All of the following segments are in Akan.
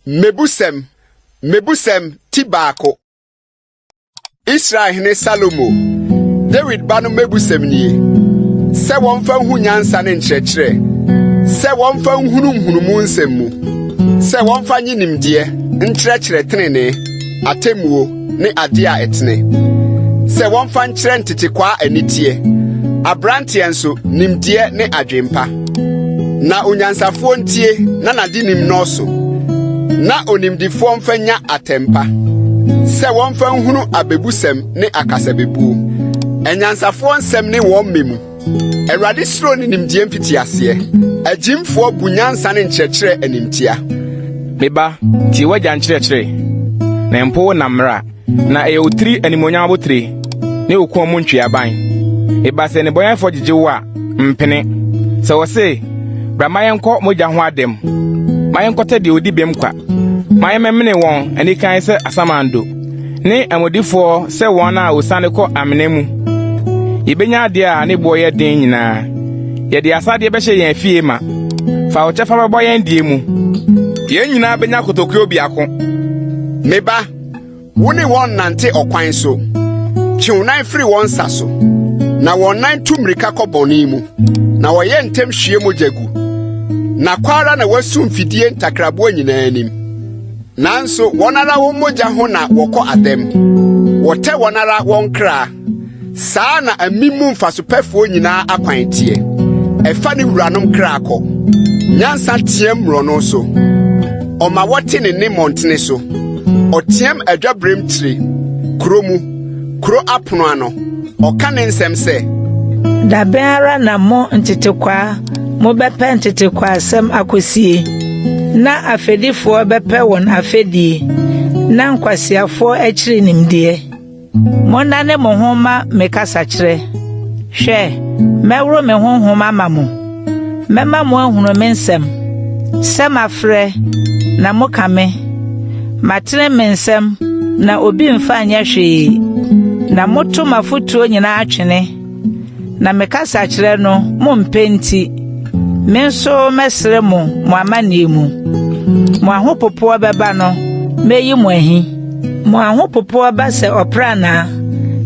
Mmebusɛm, Mmebusɛm ti baako. Israel hene Salomo, Dawid ba no mmebusɛm nie, sɛ wɔmfa nhu nyansa ne nkyerɛkyerɛ, sɛ wɔmfa nhunu nhunumu nsɛm mu, sɛ wɔmfa nye nimdeɛ nkyerɛkyerɛ trenee, atemmuo ne ade a ɛtene, sɛ wɔmfa nkyerɛ ntetekwaa aniteɛ, aberanteɛ nso nimdeɛ ne adwempa. Na onyansafoɔ ntie na n'adenim nnɔɔso, na onimdefoɔ mfa nya atɛmpa, sɛ wɔmfa nhunu abebusɛm ne akasabebuo. Anyansafoɔ nsɛm ne wɔn mmɛ mu. Awurade suro ne nimdeɛ mfitiaseɛ. Agyimfoɔ bu nyansa ne nkyerɛkyerɛ animtia. Me ba, tie w'agya nkyerɛkyerɛ, na mpo wo na mmara, na ɛyɛ wo tiri animuonyam abotire ne wo kɔn mu ntweaban. Me ba, sɛ nnebɔneyɛfoɔ gyegye wo a, mpene. Sɛ wɔse, Bra ma yɛnkɔ mogya ho ada mu, ma yɛnkɔtɛ deɛ odi bem kwa, ma yɛmmɛmene wɔn anikan sɛ asamando, ne amudifoɔ sɛ wɔn a wɔsiane kɔ amena mu. Yɛbɛnya adeɛ a ne boɔ yɛ den nyinaa. Yɛde asadeɛ bɛhyɛ yɛn afie ma. Fa wo kyɛfa bɛbɔ yɛn deɛ mu. Yɛn nyinaa bɛnya kotokuo biako. Me ba, wo ne wɔn nnante ɔkwan so. Twe wo nan firi wɔn nsa so. Na wɔn nan tu mmirika kɔ bɔne mu, na wɔyɛ ntɛm hwie mogya gu. Na kɔ ara na wɔasum mfidie ntakraboa nyinaa anim. Nanso wɔn ara wɔn mogya ho na wɔkɔ adam, wɔtɛ wɔn ara wɔn kra. Saa na amim mu mfasopɛfoɔ nyinaa akwan teɛ, ɛfa ne wuranom kra kɔ. Nyansa teɛm mmorɔno so, ɔma wɔte ne nne mmɔntene so. Ɔteɛm adwaberem tire, kuro mu, kuro apono ano. Ɔka ne nsɛm sɛ. Da bɛn ara na mo ntetekwaa mobɛpɛ ntetekwaasɛm akosie, na afɛdifoɔ bɛpɛ wɔn afɛdie, na nkwaseafoɔ akyiri nimdeɛ? Monnane mo ho mma me kasakyerɛ. Hwɛ, mɛworo me honhom ama mo, mɛma mo ahunu me nsɛm. Sɛ mafrɛ, na moka me, matene me nsam, na obi mfa nyɛ hwee, na moto m'afotuo nyinaa twene, na me kasakyerɛ no mompɛ nti, me nso mɛsere mo mo amanneɛ mu. Mo ahopopoɔ bɛba no, mɛyi mo ahi. Mo ahopopoɔ ba sɛ ɔprannaa,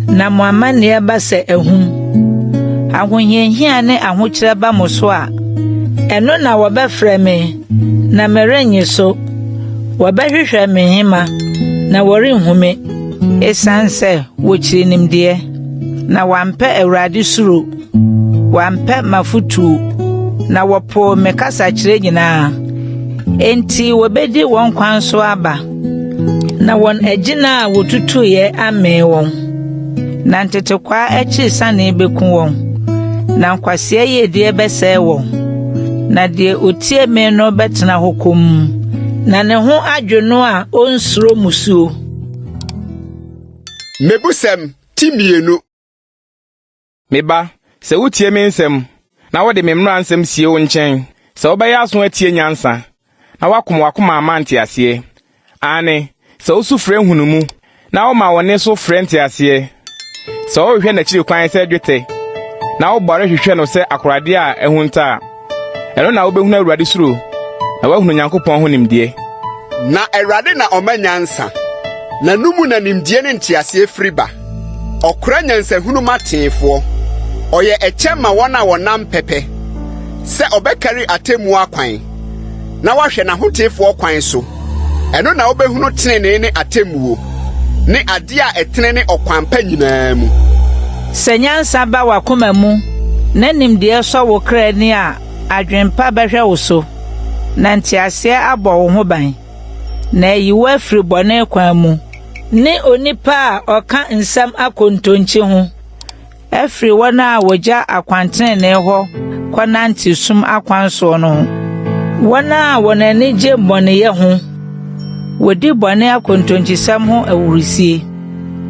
na mo amanneɛ ba sɛ ahum. Ahohiahia ne ahokyerɛ ba mo so a, ɛno na wɔbɛfrɛ me, na merennye so. Wɔbɛhwehwɛ me nhema, na wɔrenhu me, esiane sɛ wɔkyiri nimdeɛ, na wɔampɛ Awurade suro. Wɔampɛ m'afotuo, na wɔpoo me kasakyerɛ nyinaa. Enti wɔbɛdi wɔn kwan so aba, na wɔn agyina a wɔtutuiɛ amee wɔn. Na ntetekwaa akyiri sane bɛku wɔn, na nkwasea yiedie bɛsɛe wɔn. Na deɛ ɔtie me no bɛtena hɔ komm, na ne ho adwo no a ɔnsuro mmusuo. Mmebusɛm ti mmienu. Me ba, sɛ wutie me nsɛm, na wode me mmara nsɛm sie wo nkyɛn, sɛ wobɛyɛ aso atie nyansa, na woakom w'akoma ama nteaseɛ, aane, sɛ wusu frɛ nhunumu, na woma wo nne so frɛ nteaseɛ, sɛ wohwehwɛ n'akyiri kwan sɛ dwetɛ, na wobɔre hwehwɛ no sɛ akoradeɛ a ahunta a, ɛno na wobɛhunu Awurade suro, na woahunu Onyankopɔn ho nimdeɛ. Na Awurade na ɔma nyansa, na no mu na nimdeɛ ne nteaseɛ firi ba. Ɔkora nyansahunu ma teefoɔ, ɔyɛ ɛkyɛm ma wɔn a wɔnam pɛpɛ, sɛ ɔbɛkari atemmuo akwan, na wahwɛ n'ahoteefoɔ kwan so. Ɛno na wobɛhunu tenenee ne atemmuo, ne adeɛ a ɛtene ne ɔkwan pa nyinaa mu. Sɛ nyansa ba w'akoma mu, na nimdeɛ sɔ wo kra ani a, adwene pa bɛhwɛ wo so, na nteaseɛ abɔ wo ho ban, na ayi wo afiri bɔne kwan mu, ne onipa a ɔka nsɛm akontonkyi ho. Afiri wɔn a wɔgya akwantenenee hɔ kɔnante sum akwan soɔ no ho, wɔn a wɔn ani gye bɔneyɛ ho, wɔdi bɔne akontonkyisɛm ho ahurisie,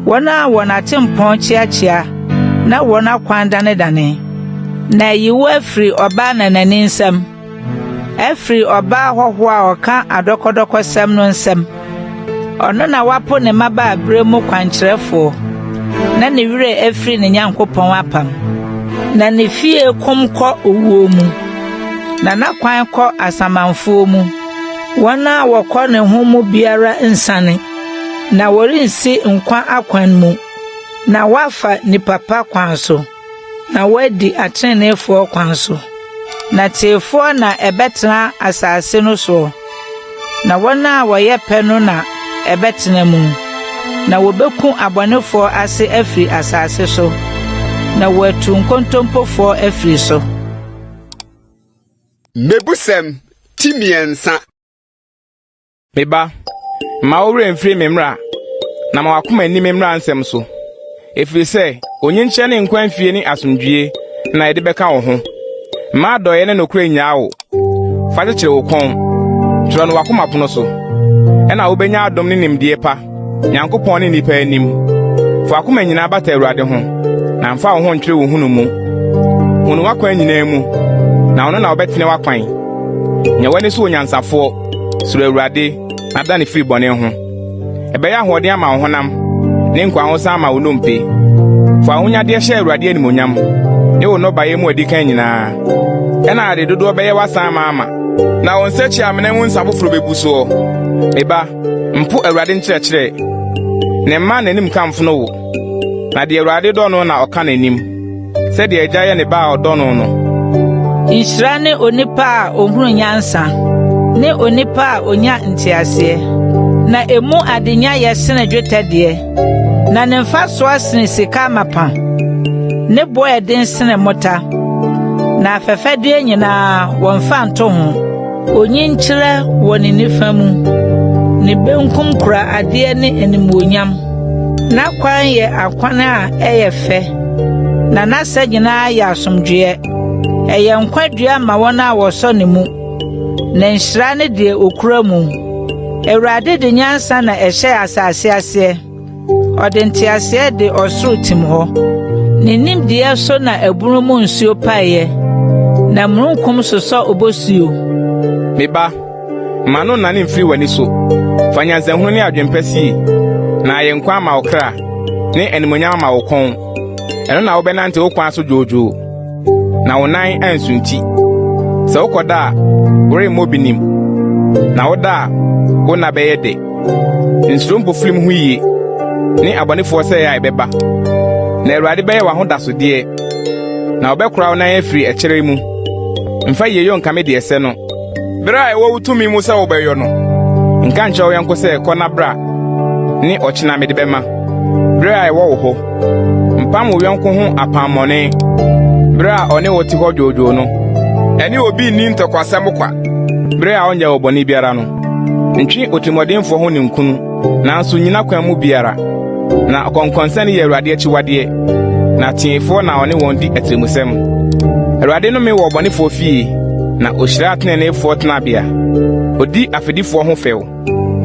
wɔn a wɔn atempɔn kyeakyea na wɔn akwan danedane, na ayi wo afiri ɔbaa nanani nsam. Afiri ɔbaa hɔhoɔ a ɔka adɔkɔdɔkɔsɛm no nsam. Ɔno na wapo ne mmabaaberɛ mu kwankyerɛfoɔ, na ne werɛ afiri ne Nyankopɔn apam. Na ne fie kom kɔ owuo mu, na n'akwan kɔ asamanfoɔ mu. Wɔn a wɔkɔ ne ho mu biara nsiane, na wɔrensi nkwa akwan mu, na wɔafa nnipa pa kwan so, na wɔadi atreneefoɔ kwan so. Na teefoɔ na ɛbɛtena asase no soɔ, na wɔn a wɔyɛ pɛ no na ɛbɛtena mu. Na wɔbɛku abɔnefoɔ ase afiri asase so, na wɔatu nkontompofoɔ afiri so. Mmebusɛm ti mmiɛnsa. Me ba, mma wo werɛ mfiri me mmara, na ma w'akoma nni me mmara nsɛm so, ɛfiri sɛ onyinkyerɛ ne nkwa mfie ne asomdwoeɛ na ɛde bɛka wo ho. Mma adɔeɛ ne nokorɛ nnyaa wo. Fa kyekyere wo kɔn, twerɛ no w'akoma pono so. Ɛnna wobɛnya adom ne nimdeɛ pa. Nyankopɔn ne nnipa anim. Fa w'akoma nyinaa bata Awurade ho, na mfa wo ho ntwere wo nhunumu. Hu no w'akwan nyinaa mu, na ɔno na ɔbɛtene w'akwan. Nya w'ani so onyansafoɔ, suro Awurade, na dane firi bɔne ho. Ɛbɛyɛ ahoɔden ama wo honam, ne nkwahosan ama wo nnompe. Fa w'ahonyadeɛ hyɛ Awurade animuonyam, ne wo nnɔbaeɛ mu adikan nyinaa. Ɛnna ade dodoɔ bɛyɛ w'asan amaama, na wo nsakyi-amena mu nsa foforɔ bɛbu soɔ. Me ba, Mpo Awurade nkyerɛkyerɛ, na mma n'anim kamfo wo. Na deɛ Awurade dɔ no na ɔka n'anim, sɛdeɛ agya yɛ ne ba a ɔdɔ no no. Nhyira ne onipa a ɔhunu nyansa, ne onipa a ɔnya nteaseɛ, na emu adenya yɛ sene dwetɛ deɛ, na ne mfasoɔ sene sika amapa. Ne boɔ yɛ den sene mmota, na afɛfɛdeɛ nyinaa wɔmfa nto ho. Onyinkyerɛ wɔ ne nifa mu, ne benkum kura adeɛ ne animuonyam. N'akwan yɛ akwan a ɛyɛ fɛ, na n'asa nyinaa yɛ asomdwoeɛ. Ɛyɛ nkwa dua ma wɔn a wɔsɔ ne mu, na nhyira ne deɛ ɔkura mu. Awurade de nyansa na ɛhyɛɛ asase aseɛ. Ɔde nteaseɛ de ɔsoro tim hɔ. Ne nimdeɛ so na abunu mu nsuo paeɛ, na mununkum sosɔ obosuo. Me ba, mma no nnane mfiri w'ani so. Fa nyansahunu ne adwempa sie, na ayɛ nkwa ama wo kra, ne animuonyam ama wo kɔn. Ɛno na wobɛnante wo kwan so dwoodwoo, na wo nan ansunti. Sɛ wokɔda a, woremmɔ binim, na woda a, wo nna bɛyɛ dɛ. Nsuro mpofirim ho yie, ne abɔnefoɔ sɛeɛ a ɛbɛba. Na Awurade bɛyɛ w'ahodasodeɛ, na ɔbɛkora wo nan afiri ɛkyerɛ mu. Mfa yieyɔ nkame deɛ ɛsɛ no. Bere a ɛwɔ wo tumi mu sɛ wobɛyɔ no, nka nkyerɛ wo yɔnko sɛ, 'Kɔ na bra, ne ɔkyena mede bɛma, bere a ɛwɔ wo hɔ. Mpam wo yɔnko ho apammɔne bere a ɔne wo te hɔ dwoodwoo no. Ɛne obi nni ntɔkwasɛm kwa bere a ɔnyɛɛ wo bɔne biara no. Ntwe otirimɔdenfo ho ninkunu, nanso nnyina kwan mu biara. Na ɔkɔnkɔnsani yɛ Awurade akyiwadeɛ, na teefoɔ na ɔne wɔn di atirimusɛm. Awurade nnome wɔ ɔbɔnefoɔ fie, na ohyira ateneneefoɔ tenabea. Odi afɛdifoɔ ho fɛw,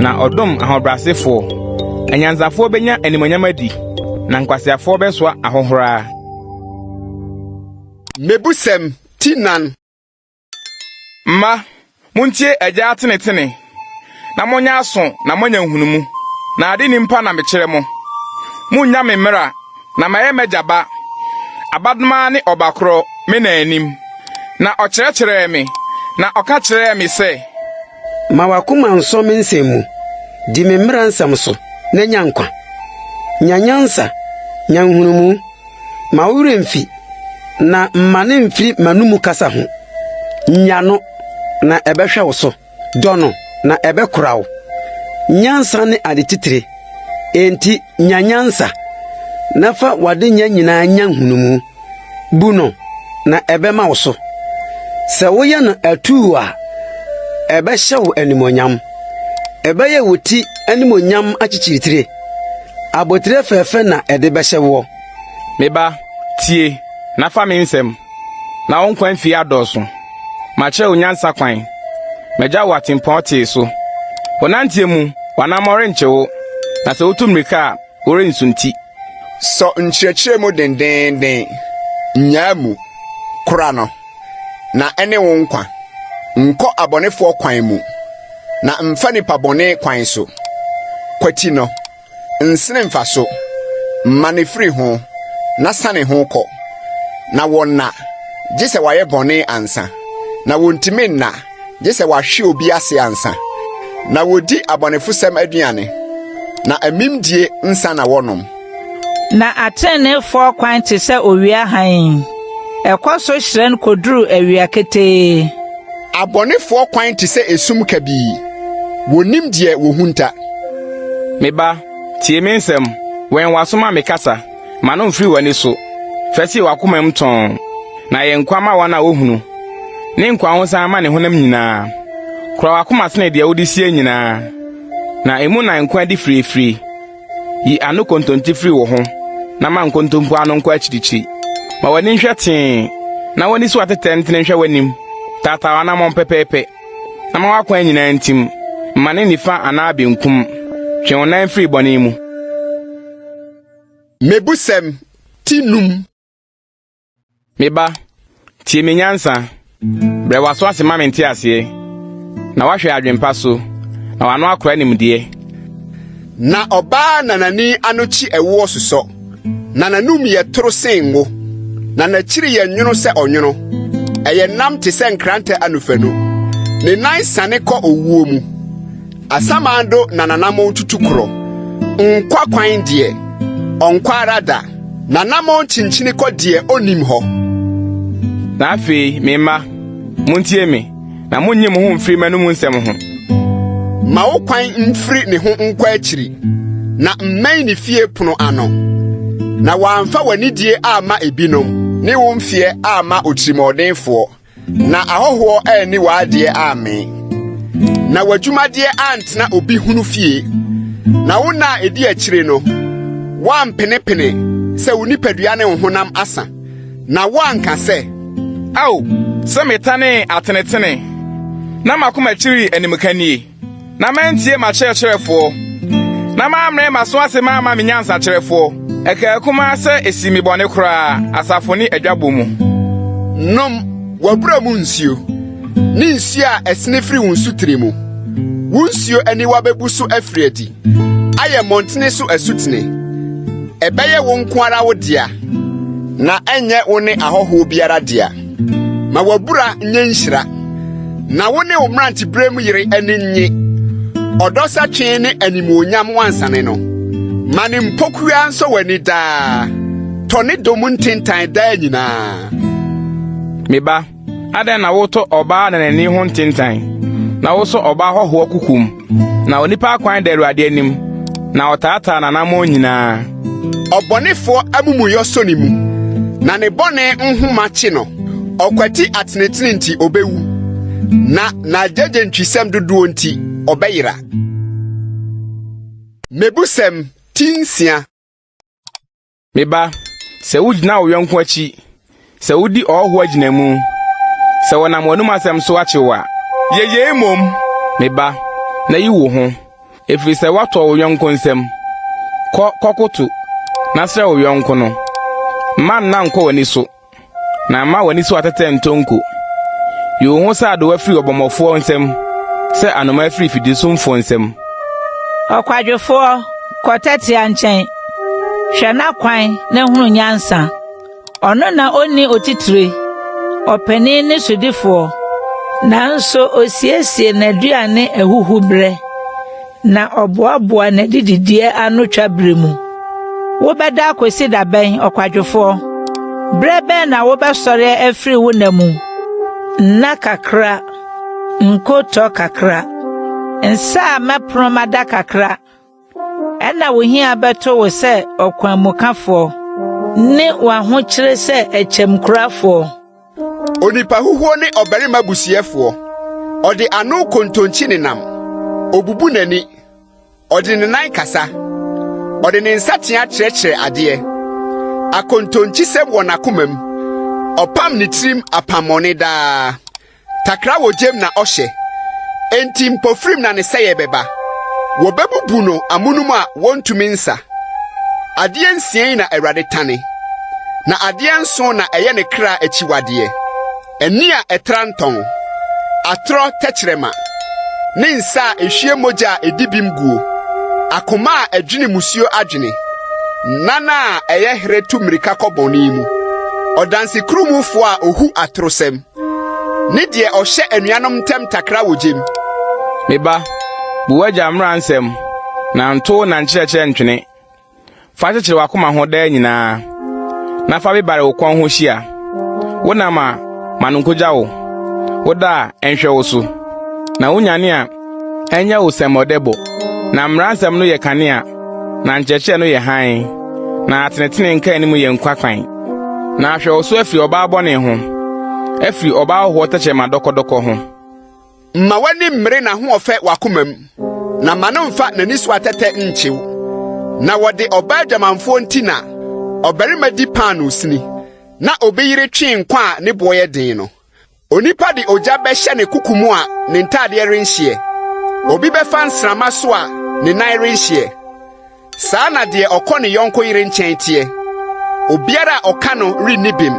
na ɔdom ahobrɛasefoɔ. Anyansafoɔ benya animuonyam adi, na nkwaseafoɔ bɛsoa ahohora. Mmebusɛm ti nan. Mma, muntie agya atenetene, na monyɛ aso na moanya nhunumu. Na ade nni mpa na mekyerɛ mo. Munnya me mmara, na mayɛ m'agya ba, abadomaa ne ɔba korɔ, me na anim. Na ɔkyerɛkyerɛɛ me, na ɔka kyerɛɛ me sɛ. Ma w'akoma nsɔ me nsɛm mu, di me mmara nsɛm so, na nya nkwa. Nya nyansa, nya nhunumu. Ma wo werɛ mfi, na mmane mfiri m'anomu kasa ho. Nya no, na ɛbɛhwɛ wo so. Dɔ no, na ɛbɛkora wo. Nyansa ne ade titire, enti nya nyansa, na fa w'adenya nyinaa nya nhunumu. Bu no, na ɛbɛma wo so. Sɛ woyɛ no atuu a, ɛbɛhyɛ wo animuonyam. Ɛbɛyɛ wo ti animuonyam akyekyeritire. Abotire fɛfɛ na ɛde bɛhyɛ woɔ. Me ba, tie, na fa me nsɛm, na wo nkwa mfie adɔɔso. Makyerɛ wo nyansa kwan, magya wo atempɔn tee so. Wo nanteɛ mu, w'anammɔn renkye wo, na sɛ wotu mmirika a, worensunti. Sɔ nkyerɛkyerɛ mu dendeenden, nnyaa mu, kora no, na ɛne wo nkwa. Nkɔ abɔnefoɔ kwan mu, na mfa nnipa bɔne kwan so. Kwati no, nsene mfa so, mane firi ho, na sane ho kɔ. Na wɔnna, gye sɛ wɔayɛ bɔne ansa, na wɔntumi nna, gye sɛ wɔahwe obi ase ansa. Na wodi abɔnefosɛm aduane, na amimdie nsa na wɔnom. Na atreneefoɔ kwan te sɛ owia hann, ɛkɔ so hyerɛn koduru awia ketee. Abɔnefoɔ kwan te sɛ esum kabii, wonnim deɛ wɔhunta. Me ba, tie me nsɛm, wɛn w'aso ma me kasa. Ma no mfiri w'ani so, fa sie w'akomam tɔnn, na yɛ nkwa ma wɔn a wohunu, ne nkwahosan ma ne honam nyinaa. Kora w'akoma sene deɛ wode sie nyinaa, na emu na nkwa di firifiri. Yi ano kontonkye firi wo ho, na ma nkontompo ano nkɔ akyirikyiri. Ma w'ani nhwɛ tee, na w'ani so atetɛ ntene nhwɛ w'anim. Taataa w'anammɔn pɛpɛɛpɛ, na ma w'akwan nyinaa ntim. Mma ne nifa anaa benkum. Twe wo nan firi bɔne mu. Mmebusɛm ti num. Me ba, tie me nyansa. Brɛ w'aso ase ma me nteaseɛ, na woahwɛ adwempa so, na w'ano akora nimdeɛ. Na ɔbaa nanani ano kyi ɛwoɔ sosɔ, na n'anom yɛ toro sen ngo, na n'akyiri yɛ nwono sɛ ɔnwono, ɛyɛ nnam te sɛ nkrantɛ anofanu. Ne nan siane kɔ owuo mu. Asamando na n'anammɔn tutu korɔ. Nkwa kwan deɛ, ɔnkɔ ara da. N'anammɔn kyinkyini kɔ deɛ onnim hɔ. Na afei, me mma, muntie me, na munnye mo ho mfiri m'anom nsɛm ho. Ma wo kwan mfiri ne ho nkɔ akyiri, na mmɛn ne fie pono ano, na woamfa w'anidie amma ebinom, ne wo mfeɛ amma otirimuɔdenfoɔ. Na ahɔhoɔ anni w'adeɛ ammee, na w'adwumadeɛ antena obi hunu fie, na wo nna a ɛdi akyire no, woampenepene sɛ wo nipadua ne wo honam asa, na woanka sɛ, Ao, sɛ metanee atenetene, na m'akoma kyirii animka nie! Na mantie m'akyerɛkyerɛfoɔ, na mammrɛ m'aso ase mamma me nyansakyerɛfoɔ. Ɛkaa kumaa sɛ esi me bɔne koraa, asafo ne adwabɔ mu. Nom w'abura mu nsuo, ne nsuo a ɛsene firi wo nsutire mu. Wo nsuo aniwa bɛbu so afiri adi ayɛ mmɔntene so asutene. Ɛbɛyɛ wo nko ara wo dea, na ɛnyɛ wo ne ahɔhoɔ biara dea. Ma w'abura nyɛ nhyira, na wo ne wo mmeranteberem yere ani nnye. Ɔdɔ satwe ne animuonyam wansane no. Ma ne mpokua nsɔ w'ani daa. Tɔ ne dɔ mu ntentan daa nyinaa. Me ba, adɛn na wotɔ ɔbaa nanani ho ntentan, na wosɔ ɔbaa hɔhoɔ kokom? Na onipa akwan da Awurade anim, na ɔtaataa n'anammɔn nyinaa. Ɔbɔnefoɔ amumuyɔ sɔ ne mu, na ne bɔne nhoma kye no. Ɔkwati atenetene nti obewu, na n'agyegyentwisɛm dodoɔ nti ɔbɛyera. Mmebusɛm ti nsia. Me ba, sɛ wugyina wo yɔnko akyi, sɛ wudi ɔhɔho agyinamu, sɛ wɔnam w'anom asɛm so akye wo a, yɛ yei mmom, me ba, na yi wo ho, ɛfiri sɛ woatɔ wo yɔnko nsam. Kɔ kɔkoto, na srɛ wo yɔnko no. Mma nna nnkɔ w'ani so. Na mma w'ani so atɛtɛ ntɔ nko. Yi wo ho sɛ adowa firi ɔbɔmmɔfoɔ nsam, sɛ anomaa firi fidisumfoɔ nsam. Ɔkwadwofoɔ, kɔ tɛtea nkyɛn. Hwɛ n'akwan na hunu nyansa. Ɔno na onni otitire, ɔpanin ne sodifoɔ. Nanso osiesie n'aduane ahuhuberɛ. Na ɔboaboa n'adidideɛ ano twa berɛ mu. Wobɛda akɔsi da bɛn, ɔkwadwofoɔ? Berɛ bɛn na wobɛsɔre afiri wo nna mu? Nna kakra, nkotɔ kakra, nsa a mɛpono mada kakra, ɛnna wo hia bɛto wo sɛ ɔkwanmukafoɔ, ne w'ahokyere sɛ ɛkyɛmkurafoɔ. Onipa huhuo ne ɔbarima busuyɛfoɔ. Ɔde ano kontonkyi nenam. Obubu n'ani. Ɔde ne nan kasa. Ɔde ne nsateaa kyerɛkyerɛ adeɛ. Akontonkyisɛm wɔ n'akomam. Ɔpam ne tirim apammɔne daa. Takra wɔ gyam na ɔhyɛ. Enti mpofirim na ne sɛeɛ bɛba. Wɔbɛbubu no amonom a wɔntumi nsa. Adeɛ nsia yi na Awurade tane, na adeɛ nson na ɛyɛ ne kra akyiwadeɛ, ani a ɛtra ntɔn, atorɔ tɛkyerɛma, ne nsa a ehwie mogya a edi bem guo, akoma a ɛdwene mmusuo adwene, nan a ɛyɛ herɛ tu mmirika kɔ bɔne mu, ɔdansekurumfoɔ a ohu atorosɛm. Ne deɛ ɔhyɛ anuanom ntam takra wɔ gyem. Me ba, Bu w'agya mmara nsɛm, na nto wo na nkyerɛkyerɛ ntwene. Fa kyekyere w'akoma ho daa nyinaa, na fa bebare wo kɔn ho hyia. Wonam a, ma no nkogya wo; woda a, ɛnhwɛ wo so. Na wunyane a, ɛnyɛ wo sɛmmɔdɛbɔ. Na mmara nsɛm no yɛ kanea, na nkyerɛkyerɛ no yɛ hann, na atenetene nkaanim yɛ nkwa kwan. Na ahwɛ wo so afiri ɔbaa bɔne ho, afiri ɔbaa hɔhoɔ tɛkyerɛma dɔkɔdɔkɔ ho. Mma w'ani mmere n'ahoɔfɛ w'akomam, na mma no mfa n'ani so atɛtɛ nkye wo. Na wɔde ɔbaa dwamanfoɔ nti na ɔbarima di paanoo sini, na obi yere twe nkwa a ne boɔ yɛ den no. Onipa de ogya bɛhyɛ ne koko mu a ne ntadeɛ renhyeɛ, obi bɛfa nsramma so a ne nan renhyeɛ. Saa na deɛ ɔkɔ ne yɔnko yere nkyɛn teɛ, obiara a ɔka no renni bem.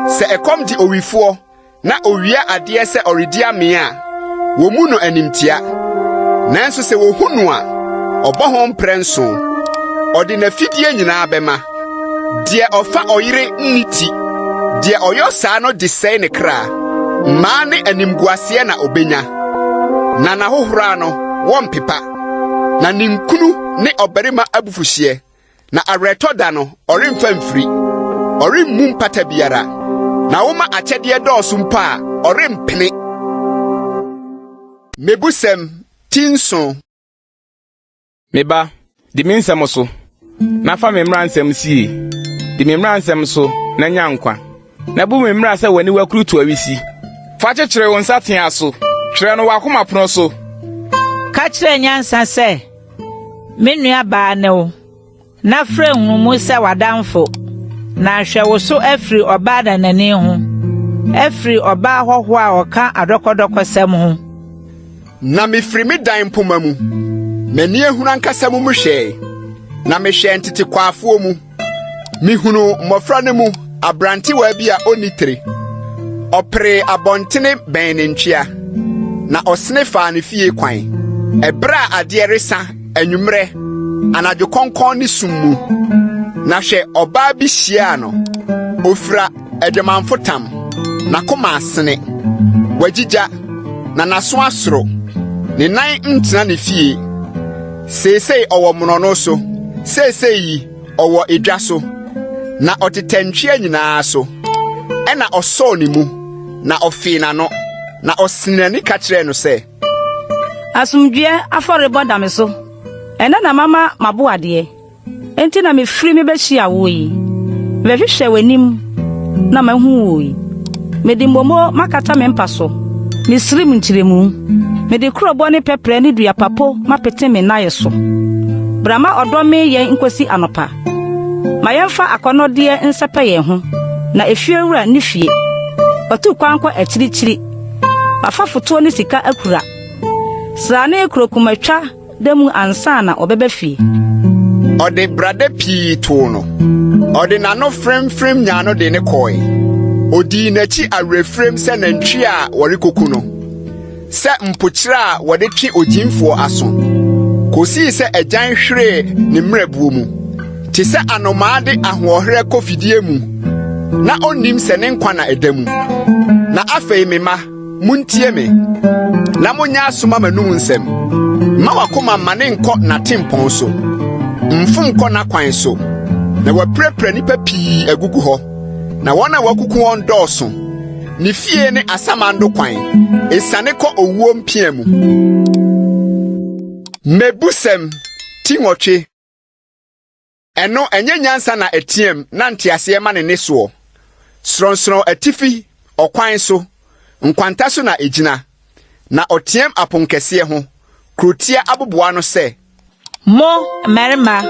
Sɛ ɛkɔm de owifoɔ na owia adeɛ sɛ ɔredi amee a, wɔmmu no animtia. Nanso sɛ wɔhu no a, ɔbɔ ho mprɛnson. Ɔde n'afidie nyinaa bɛma. Deɛ ɔfa ɔyere nni ti. Deɛ ɔyɔ saa no de sɛe ne kra. Mmaa ne animguaseɛ na ɔbɛnya, na n'ahohora no, wɔmpepa. Na ninkunu ne ɔbarima abufuhyeɛ. Na awerɛtɔ da no, ɔremfa mfiri. Ɔremmu mpata biara. Na woma akyɛdeɛ dɔɔso mpo a, ɔrempene. Mmebusɛm ti nson. Me ba, di me nsɛm so, na fa me mmara nsɛm sie. Di me mmara nsɛm so na nya nkwa, na bu me mmara sɛ w'aniwa kurutu awisi. Fa kyekyere wo nsateaa so, twerɛ no w'akoma pono so. Ka kyerɛ nyansa sɛ, Me nuabaa ne wo, na frɛ nhunumu sɛ w'adamfo, na ahwɛ wo so afiri ɔbaa nanani ho, afiri ɔbaa hɔhoɔ a ɔka adɔkɔdɔkɔsɛm ho. Na mifiri me dan mpomma mu, m'ani ahunu ankasa mu mehwɛe, na mehwɛɛ ntetekwaafoɔ mu. Mihunuu mmofra no mu aberantewaa bi a onni tiri. Ɔperee abɔntene bɛn ne ntwea, na ɔsene faa ne fie kwan. Ɛberɛ a adeɛ resa anwummerɛ, anadwo kɔnkɔn ne sum mu, na hwɛ ɔbaa bi hyiaa no. Ofira adwamanfo tam, n'akoma asene. Wagyigya, na n'aso asoro. Ne nan ntena ne fie. Seesei ɔwɔ mmorɔno so, seesei yi ɔwɔ edwa so, na ɔtetɛ ntwea nyinaa so. Ɛnna ɔsɔɔ ne mu, na ɔfee n'ano, na ɔsenee n'ani ka kyerɛɛ no sɛ. Asomdwoeɛ afɔrebɔ da me so. Ɛnnɛ na mama m'aboadeɛ. Enti na mifiri mibehyiaa wo yi. Mebɛhwehwɛ w'anim na mahu wo yi. Mede mmommo makata me mpa so, misirim nkyeremu. Mede kurobo ne pɛprɛ ne dua papo mapete me nnae so. Bra ma ɔdɔ mmee yɛn nkosi anɔpa. Ma yɛmfa akɔnnɔdeɛ nsɛpɛ yɛn ho, na efiewura nni fie. Watu kwan kɔ akyirikyiri. Wafa fotoɔ ne sika akura. Srane kurokumatwa da mu ansa na ɔbɛba fie. Ɔde brada pii too no. Ɔde n'ano fremfrem nyaa no de no kɔe. Odii n'akyi awerɛfirem sɛ nantwi a wɔrekoku no, sɛ mpokyerɛ a wɔde twe ogyimfoɔ aso, kosii sɛ agyan hweree ne mmerɛboɔ mu, te sɛ anomaa de ahoɔherɛ kɔ fidie mu, na onnim sɛ ne nkwa na ɛda mu. Na afei me mma, Muntie me, na monyɛ aso ma m'anom nsɛm. Mma w'akoma mmane nkɔ n'atempɔn so, mfom nkɔ n'akwan so, na wapirapira nnipa pii agugu hɔ, na wɔn a wɔakuku wɔn dɔɔso. Ne fie ne asamando kwan, esiane kɔ owuo mpia mu. Mmebusɛm ti nwɔtwe. Ɛno, ɛnyɛ nyansa na ɛteɛm na nteaseɛ ma ne nne soɔ. Sorɔnsorɔn atifi, ɔkwan so, nkwanta so na ɛgyina, na ɔteam aponkɛseɛ ho, kurotia aboboano sɛ. Mo, mmarima,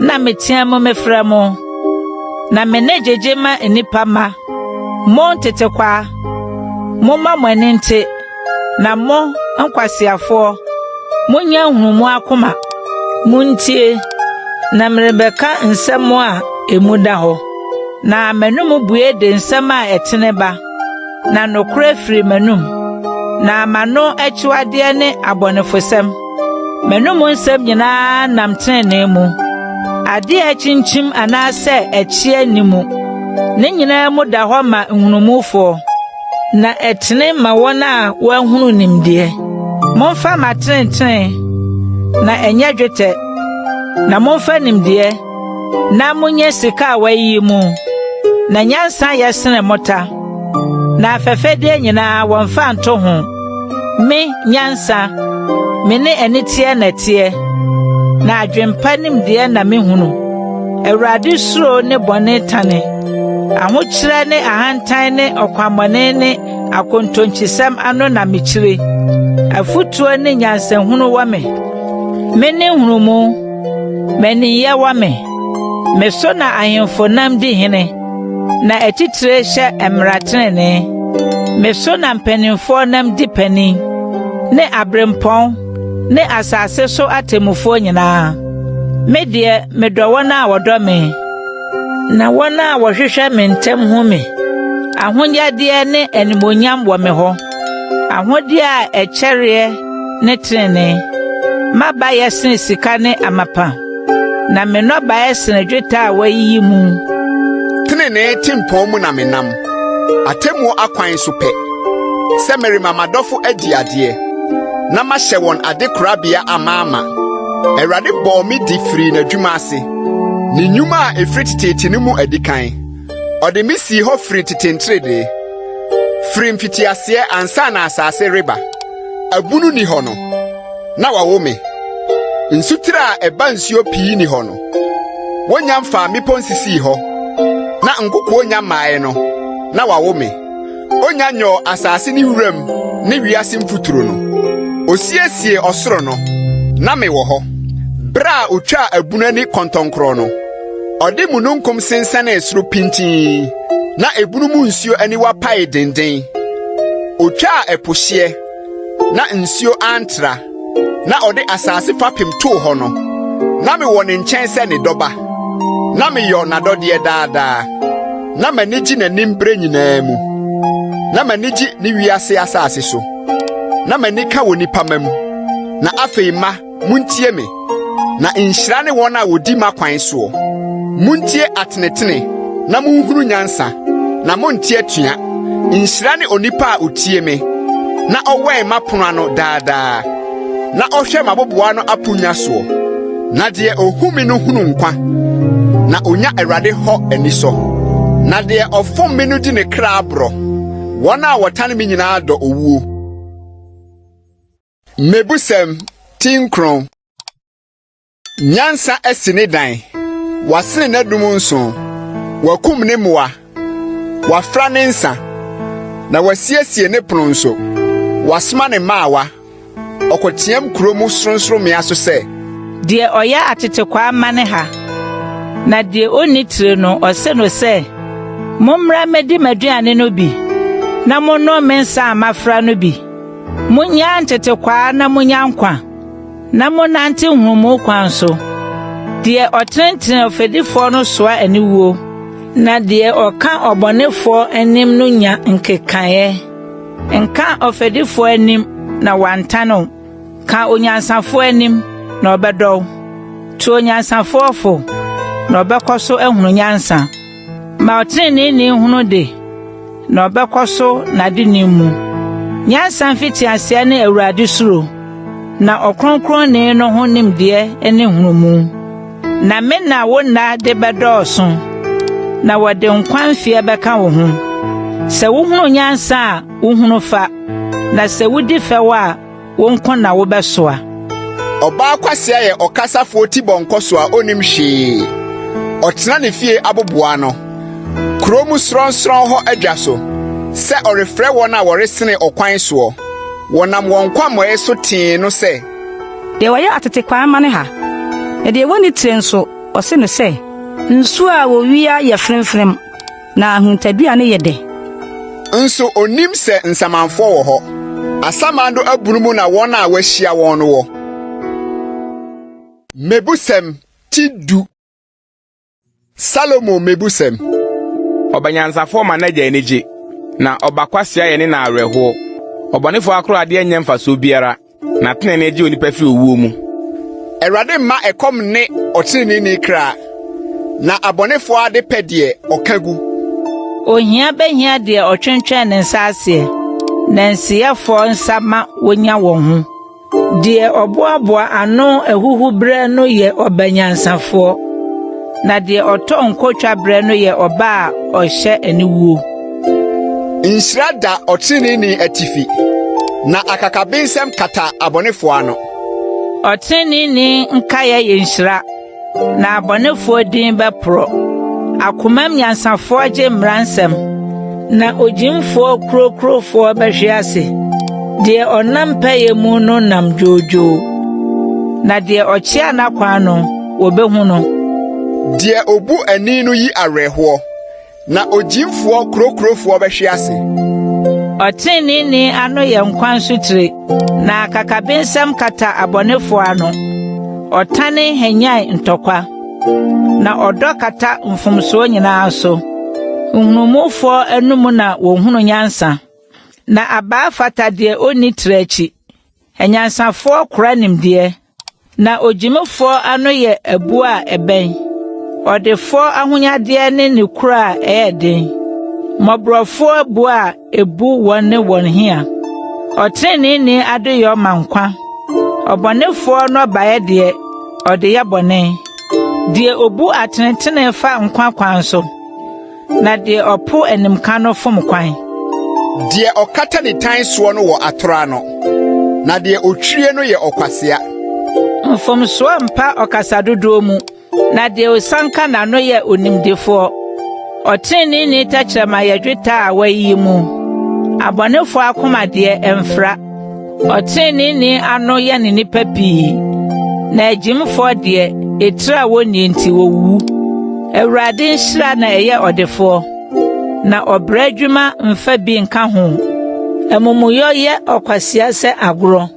na meteam mefrɛ mo, na me nne gyegye ma nnipa mma. Mo ntetekwaa, momma mo ani nte. Na mo, nkwaseafoɔ, monnya nhunumu akoma. Montie, na merebɛka nsɛm a emu da hɔ, na m'anom bue de nsɛm a ɛtene ba, na nokorɛ firi m'anom. Na m'ano akyiwadeɛ ne abɔnefosɛm, m'anom nsɛm nyinaa nam tenenee mu. Adeɛ a akyinkyim anaasɛ ɛkyea nni mu, ne nyinaa mu da hɔ ma nhunumufoɔ. Na ɛtene ma wɔn a wɔahunu nimdeɛ. Momfa m'atenetene, na ɛnyɛ dwetɛ, na momfa nimdeɛ, na monyɛ sika a wɔayiyi mu. Na nyansa yɛ sene mmota, na afɛfɛdeɛ nyinaa wɔmfa nto ho. Me, nyansa, me ne aniteɛ na ɛteɛ, na adwempa nimdeɛ na mehunu. Awurade suro ne bɔne tane, ahokyerɛ ne ahantan ne ɔkwammɔne ne akontonkyisɛm ano na mekyire. Afotuo ne nyansahunu wɔ me. Me ne nhunumu, mmaninyɛ wɔ me. Me so na ahemfo nam di hene, na atitire hyɛ mmara tenenee. Me so na mpanimfoɔ nam di panin, ne aberempɔn ne asase so atemmufoɔ nyinaa. Me deɛ, medɔ wɔn a wɔdɔ me. Na wɔn a wɔhwehwɛ me ntɛm hu me. Ahonyadeɛ ne animuonyam wɔ me hɔ, ahodeɛ a ɛkyɛreɛ ne tenenee. M'aba yɛ sene sika ne amapa, na me nnɔbaeɛ sene dwetɛ a wɔayiyi mu. Tenenee tempɔn mu na menam, atemmuo akwan so pɛ, sɛ merema m'adɔfo adi adeɛ, na mahyɛ wɔn adekorabea amaama. Awurade bɔɔ me di firii n'adwuma ase. Ne nnwuma a ɛfiri teteete no mu adikan. Ɔde me sii hɔ firi tete nteredee, firi mfitiaseɛ ansa na asase reba. Abunu nni hɔ no, na wɔawo me, nsutire a ɛba nsuo pii nni hɔ no. Wonnya mfaa mmepɔ nsisii hɔ, na nkokoɔ nnya mmaeɛ no, na wɔawo me. Onya nyɔɔ asase ne wuram ne wiase mfuturo no. Osiesiee ɔsoro no, na mewɔ hɔ, bere a otwaa abunu ani kɔntɔnkrɔn no. Ɔde mununkum sensɛnee soro pintinn, na ebunu mu nsuo aniwa paee dennen. Otwaa ɛpo hyeɛ, na nsuo antra, na ɔde asase fapem too hɔ no, na mewɔ ne nkyɛn sɛ ne dɔba, na meyɔ n'adɔdeɛ daa daa. Na m'ani gye n'anim bere nyinaa mu, na m'ani gye ne wiase asase so, na m'ani ka wɔ nnipa mma mu. Na afei mma, muntie me, na nhyira ne wɔn a wɔdi m'akwan soɔ. Muntie atenetene na munhunu nyansa, na monnte atua. Nhyira ne onipa a otie me, na ɔwɛn m'apono ano daa daa, na ɔhwɛ m'abobow ano aponnwa soɔ. Na deɛ ohu me no hunu nkwa, na onya Awurade hɔ anisɔ. Na deɛ ɔfom me no di ne kra aborɔ, wɔn a wɔtane me nyinaa dɔ owuo. Mmebusɛm ti nkron. Nyansa asi ne dan, wasene n'adum nso, wakum ne mmoa, wafra ne nsa, na wasiesie ne pono nso. Wasoma ne mmaawa, ɔkɔteɛm kuro mu sorɔnsorɔmmea so sɛ. Deɛ ɔyɛ atetekwaa ma ne ha, na deɛ ɔnni tire no, ɔse no sɛ, Mommra mmɛdi m'aduane no bi, na monnom me nsa a mafra no bi. Monnyaa ntetekwaa na monnya nkwa, na monnante nhunumu kwan so. Deɛ ɔtenetene ɔfɛdifoɔ no soa aniwuo, na deɛ ɔka ɔbɔnefoɔ anim no nya nkekaeɛ. Nka ɔfɛdifoɔ anim na wantane wo. Ka onyansafoɔ anim na ɔbɛdɔ wo. Tu onyansafoɔ fo na ɔbɛkɔ so ahunu nyansa. Ma ɔteneneeni nhunu de, na ɔbɛkɔ so n'adenim mu. Nyansa mfitiaseɛ ne Awurade suro, na Ɔkronkronni no ho nimdeɛ ne nhunumu. Na me na wo nna de bɛdɔɔso, na wɔde nkwa mfeɛ bɛka wo ho. Sɛ wohunu nyansa a, wohunu fa, na sɛ wodi fɛw a, wo nko na wobɛsoa. Ɔbaa kwasea yɛ ɔkasafoɔ tibɔnkɔso a onnim hwee. Ɔtena ne fie aboboano, kurow mu sorɔnsorɔn hɔ adwa so, sɛ ɔrefrɛ wɔn a wɔresene ɔkwan soɔ. Wɔnam wɔn nkwammɔeɛ so tee no sɛ. Deɛ ɔyɛ atetekwaa ma ne ha, na deɛ wɔnni tire nso, ɔse no sɛ. Nsuo a wɔwia yɛ fremfrem, na ahuntaduane yɛ dɛ. Nso onnim sɛ nsamanfoɔ wɔ hɔ, asamando abunu mu na wɔn a wɔahyia wɔn no wɔ. Mmebusɛm ti du. Salomo mmebusɛm. Ɔba nyansafoɔ ma n'agya ani gye, na ɔba kwasea yɛ ne na awerɛhoɔ. Ɔbɔnefoɔ akoradeɛ nyɛ mfasoɔ biara, na tenenee gye onipa firi owuo mu. Awurade mma ɛkɔm nne ɔteneneeni kra, na abɔnefoɔ ade pɛ deɛ, ɔka gu. Ohia bɛhia deɛ ɔtwentwɛn ne nsa aseɛ, na nsiyɛfoɔ nsa ma wɔnya wɔn ho. Deɛ ɔboaboa ano ahuhuberɛ no yɛ ɔba nyansafoɔ, na deɛ ɔtɔ nko twaberɛ no yɛ ɔba a ɔhyɛ aniwuo. Nhyira da ɔtreneeni atifi, na akakabensɛm kata abɔnefoɔ ano. Ɔtreneeni nkaeɛ yɛ nhyira, na abɔnefoɔ din bɛporɔ. Akomam nyansafoɔ gye mmara nsɛm, na ogyimfoɔ kurokurofoɔ bɛhwe ase. Deɛ ɔnam pɛyɛ mu no nam dwoodwoo, na deɛ ɔkyea n'akwan no, wɔbɛhu no. Deɛ obu ani no yi awerɛhoɔ, Na ogyimfoɔ kurokurofoɔ bɛhwe ase. Ɔteneneeni ano yɛ nkwa nsutire, na akakabensɛm kata abɔnefoɔ ano. Ɔtane hwanyan ntɔkwa, na ɔdɔ kata mfomsoɔ nyinaa so. Nhunumufoɔ anomu na wɔhunu nyansa, na abaa fata deɛ ɔnni tire akyi. Anyansafoɔ kora nimdeɛ, na ogyimifoɔ ano yɛ abuo a ɛbɛn. Ɔdefoɔ ahonyadeɛ ne ne kuro a ɛyɛ den. Mmɔborɔfoɔ abuo a ebu wɔn ne wɔn hia. Ɔteneneeni adeyɔ ma nkwa, ɔbɔnefoɔ nnɔbaeɛ deɛ, ɔde yɛ bɔne. Deɛ obu atenetene fa nkwa kwan so. Na deɛ ɔpo animka no fom kwan. Deɛ ɔkata nitan soɔ no wɔ atorɔ ano, na deɛ ɔtwirie no yɛ ɔkwasea. Mfomsoɔ mpa ɔkasa dodoɔ mu, na deɛ ɔsianka n'ano yɛ onimdefoɔ. Ɔteneneeni tɛkyerɛma yɛ dwetɛ a wɔayiyi mu, abɔnefoɔ akoma deɛ, ɛmfra. Ɔtreneeni ano yɛn nnipa pii, na agyimfoɔ deɛ, etire a wɔnnie nti, wɔwuwu. Awurade nhyira na ɛyɛ ɔdefoɔ, na ɔbrɛ adwuma mfa bi nka ho. Amumuyɔ yɛ ɔkwasea sɛ agorɔ,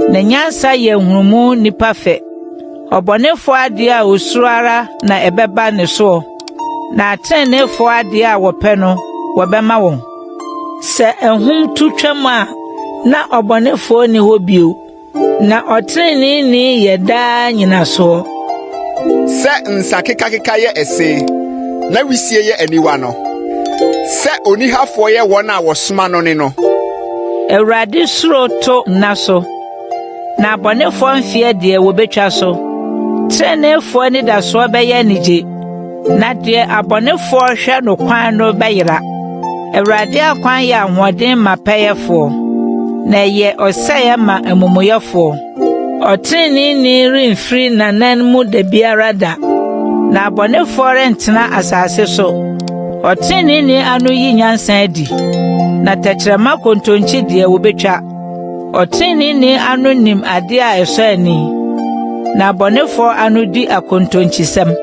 na nyansa yɛ nhunumu nipa fɛ. Ɔbɔnefoɔ adeɛ a osuro ara na ɛbɛba ne soɔ, na ateneneefoɔ adeɛ a wɔpɛ no, wɔbɛma wɔn. Sɛ ahum tu twam a, na ɔbɔnefoɔ nni hɔ bio, na ɔteneneeni yɛ daa nnyinasoɔ. Sɛ nsa kekakeka yɛ ɛse, na wisie yɛ aniwa no, sɛ onihafoɔ yɛ wɔn a wɔsoma no ne no. Awurade suro to nna so, na abɔnefoɔ mfeɛ deɛ wɔbɛtwa so. Teneneefoɔ anidasoɔ bɛyɛ anigye. Na deɛ abɔnefoɔ hwɛ no kwan no bɛyera. Awurade akwan yɛ ahoɔden ma pɛyɛfoɔ, na ɛyɛ ɔsɛeɛ ma amumuyɛfoɔ. Ɔteneneeni remfiri n'anan mu da biara da, na abɔnefoɔ rentena asase so. Ɔteneneeni ano yi nyansa adi, na tɛkyerɛma kontonkye deɛ wɔbɛtwa. Ɔteneneeni ano nim adeɛ a ɛsɔ ani, na abɔnefoɔ ano di akontonkyisɛm.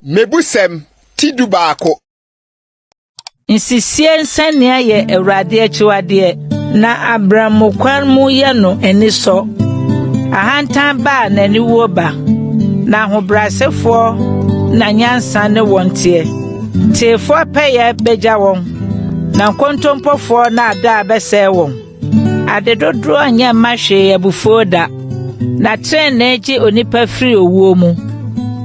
Mmebusɛm ti dubaako. Nsisie nsania yɛ Awurade akyiwadeɛ, na abrammo kwan mu yɛ no anisɔ. Ahantan ba a n'aniwuo ba, na ahobrɛasefoɔ na nyansa ne wɔn teɛ. Teefoɔ pɛyɛ bɛgya wɔn, na nkontompofoɔ nnaadaa bɛsɛe wɔn. Ade dodoɔ nyɛ mma hwee abufuo da, na trenee gye onipa firi owuo mu.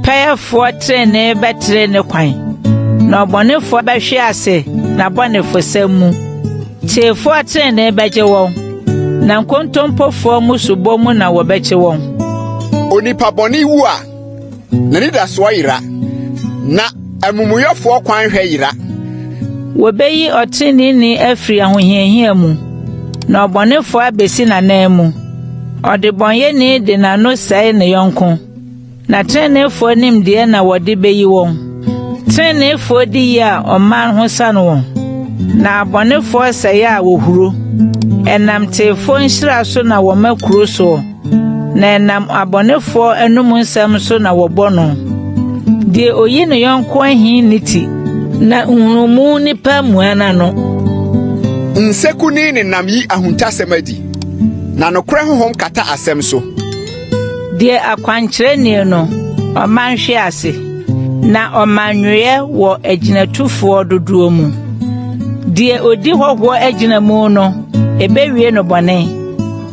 Pɛyɛfoɔ trenee bɛtere ne kwan, na ɔbɔnefoɔ bɛhwe ase n'abɔnefosɛm mu. Teefoɔ trenee bɛgye wɔn, na nkontompofoɔ mmusubɔ mu na wɔbɛkye wɔn. Onipa bɔne wu a, n'anidasoɔ yera, na amumuyɔfoɔ kwan hwɛ yera. Wɔbɛyi ɔtreneeni afiri ahohiahia mu, na ɔbɔnefoɔ abɛsi n'ananmu. Ɔdebɔneyɛni de n'ano sɛe ne yɔnko, na treneefoɔ nimdeɛ na wɔde bɛyi wɔn. Treneefoɔ di yie a ɔman ho sane wɔn, na abɔnefoɔ sɛe a wɔhuro. Ɛnam teefoɔ nhyira so na wɔma kuro soɔ. Na ɛnam abɔnefoɔ anom nsɛm so na wɔbɔ no. Deɛ oyi ne yɔnko ahi nni ti, na nhunumu nipa mua n'ano. Nsekuni nenam yi ahuntasɛm adi, na nokorɛ honhom kata asɛm so. Deɛ akwankyerɛ nnie no, ɔman hwe ase, na ɔmannwoeɛ wɔ agyinatufoɔ dodoɔ mu. Deɛ ɔdi hɔhoɔ agyina mu no, ɛbɛwie no bɔne.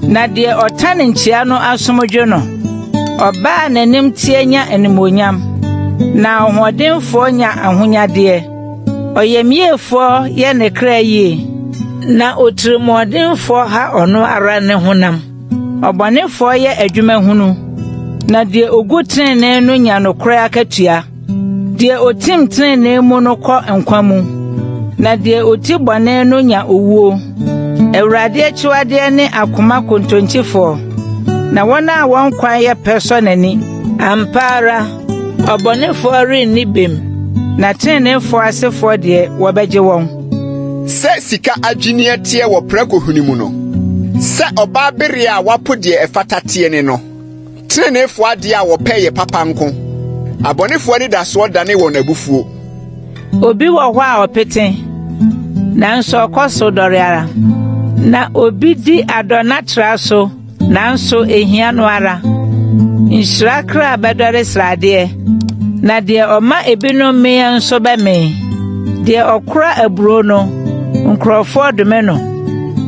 Na deɛ ɔtane nkyea no asom dwo no. Ɔbaa a n'anim teɛ nya animuonyam, na ɔhoɔdenfoɔ nya ahonyadeɛ. Ɔyamyiefoɔ yɛ ne kra yie, Na otirimuɔdenfoɔ ha ɔno ara ne honam. Ɔbɔnefoɔ yɛ adwuma hunu, na deɛ ɔgu tenenee no nya nokorɛ akatua. Deɛ ɔtim tenenee mu no kɔ nkwa mu, na deɛ ɔti bɔne no nya owuo. Awurade akyiwadeɛ ne akoma kontonkyifoɔ, na wɔn a wɔn kwan yɛ pɛ sɔ n'ani. Ampa ara, ɔbɔnefoɔ renni bem, na teneneefoɔ asefoɔ deɛ, wɔbɛgye wɔn. Sɛ sika adwinneɛ teɛ wɔ prako hwene mu no, sɛ ɔbaa bereɛ a wapo deɛ ɛfata teɛ ne no. Teneneefoɔ adeɛ a wɔpɛ yɛ papa nko, abɔnefoɔ anidasoɔ dane wɔn abufuo. Obi wɔ hɔ a ɔpete, nanso ɔkɔ so dɔre ara, na obi di adɔna tra so, nanso ehia no ara. Nhyira kra bɛdɔre sradeɛ, na deɛ ɔma ebinom meɛ nso bɛmee. Deɛ ɔkora aburow no, nkurɔfoɔ dome no,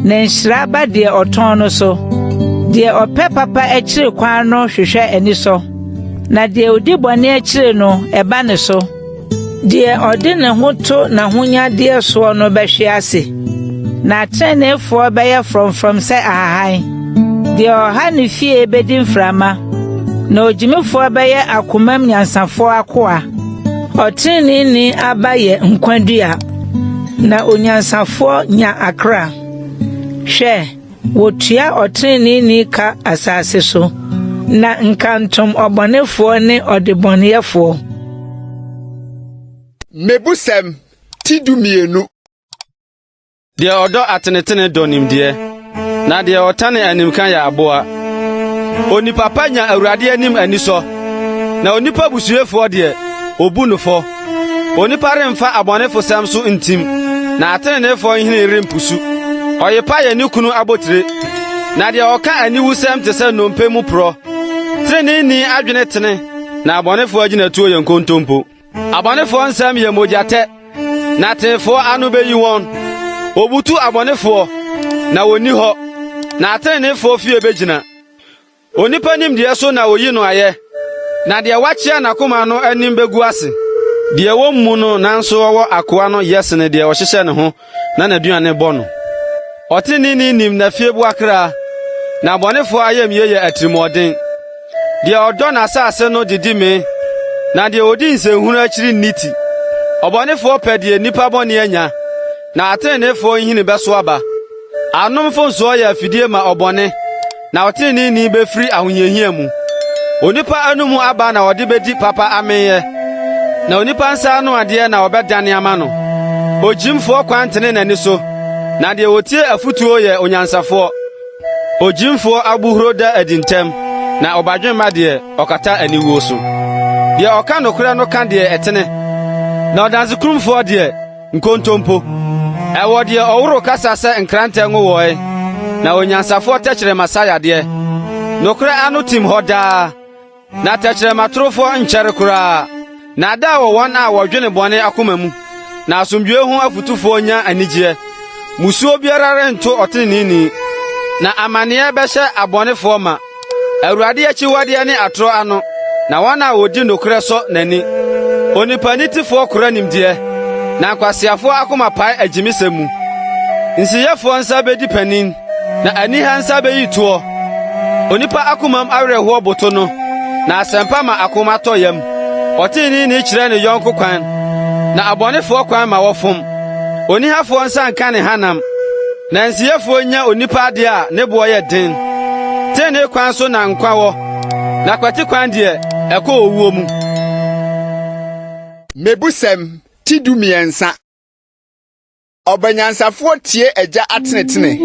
na nhyira ba deɛ ɔtɔn no so. Deɛ ɔpɛ papa akyiri kwan no hwehwɛ anisɔ, na deɛ odi bɔne akyiri no, ɛba ne so. Deɛ ɔde ne ho to n'ahonyadeɛ soɔ no bɛhwe ase, na ateneneefoɔ bɛyɛ frɔmfrɔm sɛ ahahan. Deɛ ɔha ne fie bɛdi mframa, na ogyimifoɔ bɛyɛ akomam nyansafoɔ akoa. Ɔteneneeni aba yɛ nkwa dua, na onyansafoɔ nya akra. Hwɛ! Wotua ɔtreneeni ka asase so, na nkantom ɔbɔnefoɔ ne ɔdebɔneyɛfoɔ. Mmebusɛm ti 12. Deɛ ɔdɔ atenetene dɔ nimdeɛ, na deɛ ɔtane animka yɛ aboa. Onipa pa nya Awurade anim anisɔ, na onipa busuefoɔ deɛ, obu no fɔ. Onipa remfa abɔnefosɛm so ntim, na atreneefo nhini rempusu. Ɔyepa yɛ ne kunu abotiri, na deɛ ɔka aniwusɛm te sɛ nnompe mu porɔ. Treneeni adwene tene, na abɔnefo agyinatuo yɛ nkontompo. Abɔnefoɔ nsɛm yɛ mogyatɛ, na teefoɔ ano beyi wɔn. Wobutu abɔnefoɔ, na wonni hɔ, na atreneefoɔ fie begyina. Onipa nimdeɛ so na oyi no ayɛ, na deɛ wakyea n'akoma no anim begu ase. Deɛ wommu no nanso ɔwɔ akoa no yɛ sene deɛ ɔhyehyɛ ne ho na n'aduane bɔ no. Ɔteneneeni nim n'afieboa kra, na abɔnefoɔ ayamye yɛ atirimuɔden. Deɛ ɔdɔ n'asase no didi mee, na deɛ odi nsɛnhunu akyiri nni ti. Ɔbɔnefoɔ pɛ deɛ nnipa bɔne anya, na ateneneefoɔ nhini bɛso aba. Ano mfomsoɔ yɛ afidie ma ɔbɔne, na ɔteneneeni bɛfiri ahohiahia mu. Onipa anomu aba na ɔde bɛdi papa ameeɛ, na onipa nsa ano adeɛ na ɔbɛdane ama no. Ogyimfoɔ kwan tene n'ani so, na deɛ ɔtie afotuo yɛ onyansafoɔ. Ogyimfoɔ abohuro da adi ntɛm, na ɔbadwemma deɛ, ɔkata aniwuo so. Deɛ ɔka nokorɛ no ka deɛ ɛtene, na ɔdansekurumfoɔ deɛ, Nkontompo. Ɛwɔ deɛ ɔworo kasa sɛ nkrantɛ nwowɔe, na onyansafoɔ tɛkyerɛma sa yadeɛ. Nokorɛ ano tim hɔ daa, na tɛkyerɛma torofoɔ nkyɛre koraa. Nnaadaa wɔ wɔn a wɔdwene bɔne akoma mu, na asomdwoe ho afotufoɔ nya anigyeɛ. Mmusuo biara rento ɔteneneeni, na amanneɛ bɛhyɛ abɔnefoɔ ma. Awurade akyiwadeɛ ne atorɔ ano, na wɔn a wɔdi nokorɛ sɔ n'ani. Onipa nitefoɔ kora nimdeɛ, na nkwaseafoɔ akoma pae agyimisɛm mu. Nsiyɛfoɔ nsa bɛdi panin, na aniha nsa bɛyi toɔ. Onipa akomam awerɛhoɔ boto no, na asɛmpa ma akoma tɔ yam. Ɔteneneeni kyerɛ ne yɔnko kwan, na abɔnefoɔ kwan ma wɔfom. Onihafoɔ nsa nka ne hanam. Na nsiyɛfoɔ nya onipa adeɛ a ne boɔ yɛ den. Tenenee kwan so na nkwa wɔ, na kwati kwan deɛ, ɛkɔ owuo mu. Mmebusɛm ti 13. Ɔba nyansafoɔ tie agya atenetene,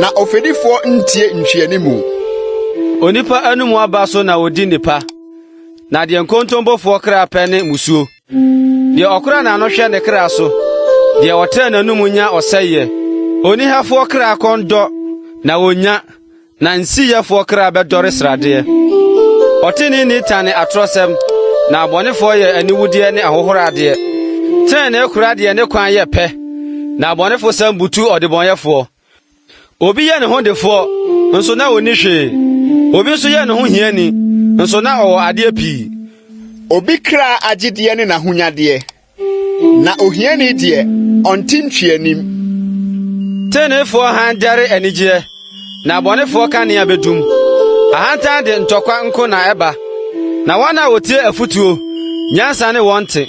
na ɔfɛdifoɔ ntie nhwɛanimu. Onipa anomu aba so na odi nnepa, na deɛ nkontompofoɔ kra pɛ ne mmusuo. Deɛ ɔkora n'ano hwɛ ne kra so, deɛ ɔtrɛ n'anom nya ɔsɛeɛ. Onihafoɔ kra kɔn dɔ, na ɔnnya, na nsiyɛfoɔ kra bɛdɔre sradeɛ. Ɔteneneeni tane atorɔsɛm, na abɔnefoɔ yɛ aniwudeɛ ne ahohoradeɛ. Tenenee kora deɛ ne kwan yɛ pɛ, na abɔnefosɛm butu ɔdebɔneyɛfoɔ. Obi yɛ ne ho defoɔ, nso na ɔnni hwee. Obi nso yɛ ne ho hiani, nso na ɔwɔ adeɛ pii. Obi kra agyedeɛ ne n'ahonyadeɛ, na ohiani deɛ, ɔnte ntwianim. Teneneefoɔ hann dɛre anigyeɛ, na abɔnefoɔ kanea bedum. Ahantan de ntɔkwa nko na ɛba, na wɔn a wɔtie afotuo, nyansa ne wɔn te.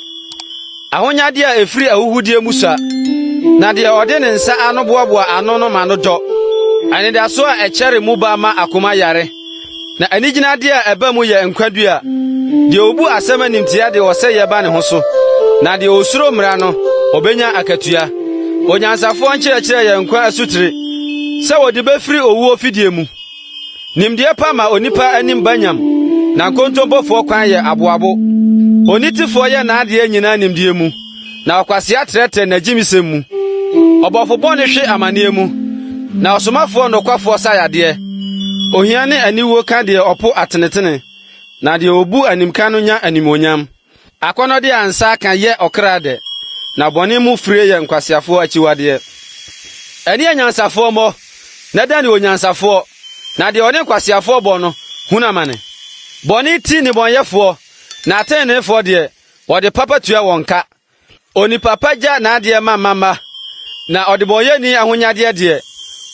Ahonyadeɛ a ɛfiri ahuhudeɛ mu sua, na deɛ ɔde ne nsa ano boaboa ano no ma no dɔ. Anidaso a ɛkyɛre mu ba ma akoma yare, na anigyinadeɛ a ɛba mu yɛ nkwa dua. Deɛ ɔbu asɛm animtia de ɔsɛeɛ ba ne ho so, na deɛ ɔsuro mmara no, ɔbɛnya akatua. Onyansafoɔ nkyerɛkyerɛ yɛ nkwa asutire, sɛ wɔde bɛfiri owuo fidie mu. Nimdeɛ pa ma onipa anim ba nyam, na nkontompofoɔ kwan yɛ aboabo. Onitefoɔ yɛ n'adeɛ nyinaa nimdeɛ mu, na ɔkwasea trɛtrɛ n'agyimisɛm mu. Ɔbɔfo bɔne hwe amanneɛ mu, na ɔsomafoɔ nokwafoɔ sa yadeɛ. Ohia ne aniwuo ka deɛ ɔpo atenetene, na deɛ ɔbu animka no nya animuonyam. Akɔnnɔde a nsa aka yɛ ɔkra dɛ, na bɔne mu fire yɛ nkwaseafoɔ akyiwadeɛ. Ɛne anyansafoɔ mmɔ, na dane onyansafoɔ, na deɛ ɔne nkwaseafoɔ bɔ no, hunu amane. Bɔne ti nnebɔneyɛfoɔ, na ateneneefoɔ deɛ, wɔde papa tua wɔn ka. Onipa pa gya n'adeɛ ma mma mma, na ɔdebɔneyɛni ahonyadeɛ deɛ,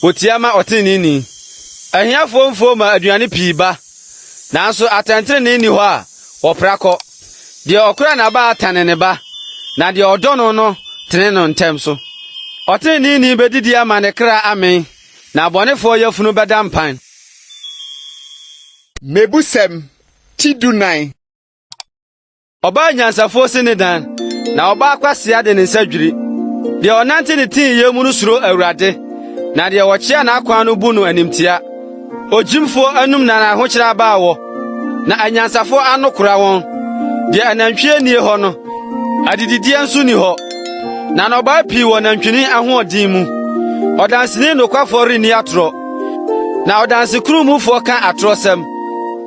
wɔtia ma ɔteneneeni. Ahiafoɔ mfuo ma aduane pii ba, nanso atɛntenenee nni hɔ a, wɔpra kɔ. Deɛ ɔkora n'abaa tane ne ba, na deɛ ɔdɔ no no tene no ntɛm so. Ɔteneneeni bɛdidi ama ne kra amee, na abɔnefoɔ yafunu bɛda mpan. Mmebusɛm ti 14. Ɔbaa nyansafoɔ si ne dan, na ɔbaa kwasea de ne nsa dwiri. Deɛ ɔnante ne teeyɛ mu no suro Awurade, na deɛ ɔkyea n'akwan no bu no animtia. Ogyimfoɔ anom na n'ahokyerɛ abaa wɔ, na anyansafoɔ ano kora wɔn. Deɛ anantwie nnie hɔ no, adedideɛ nso nni hɔ, na nnɔbae pii wɔ nantwinini ahoɔden mu. Ɔdanseni nokwafoɔ renni atorɔ, na ɔdansekurumfoɔ ka atorɔsɛm.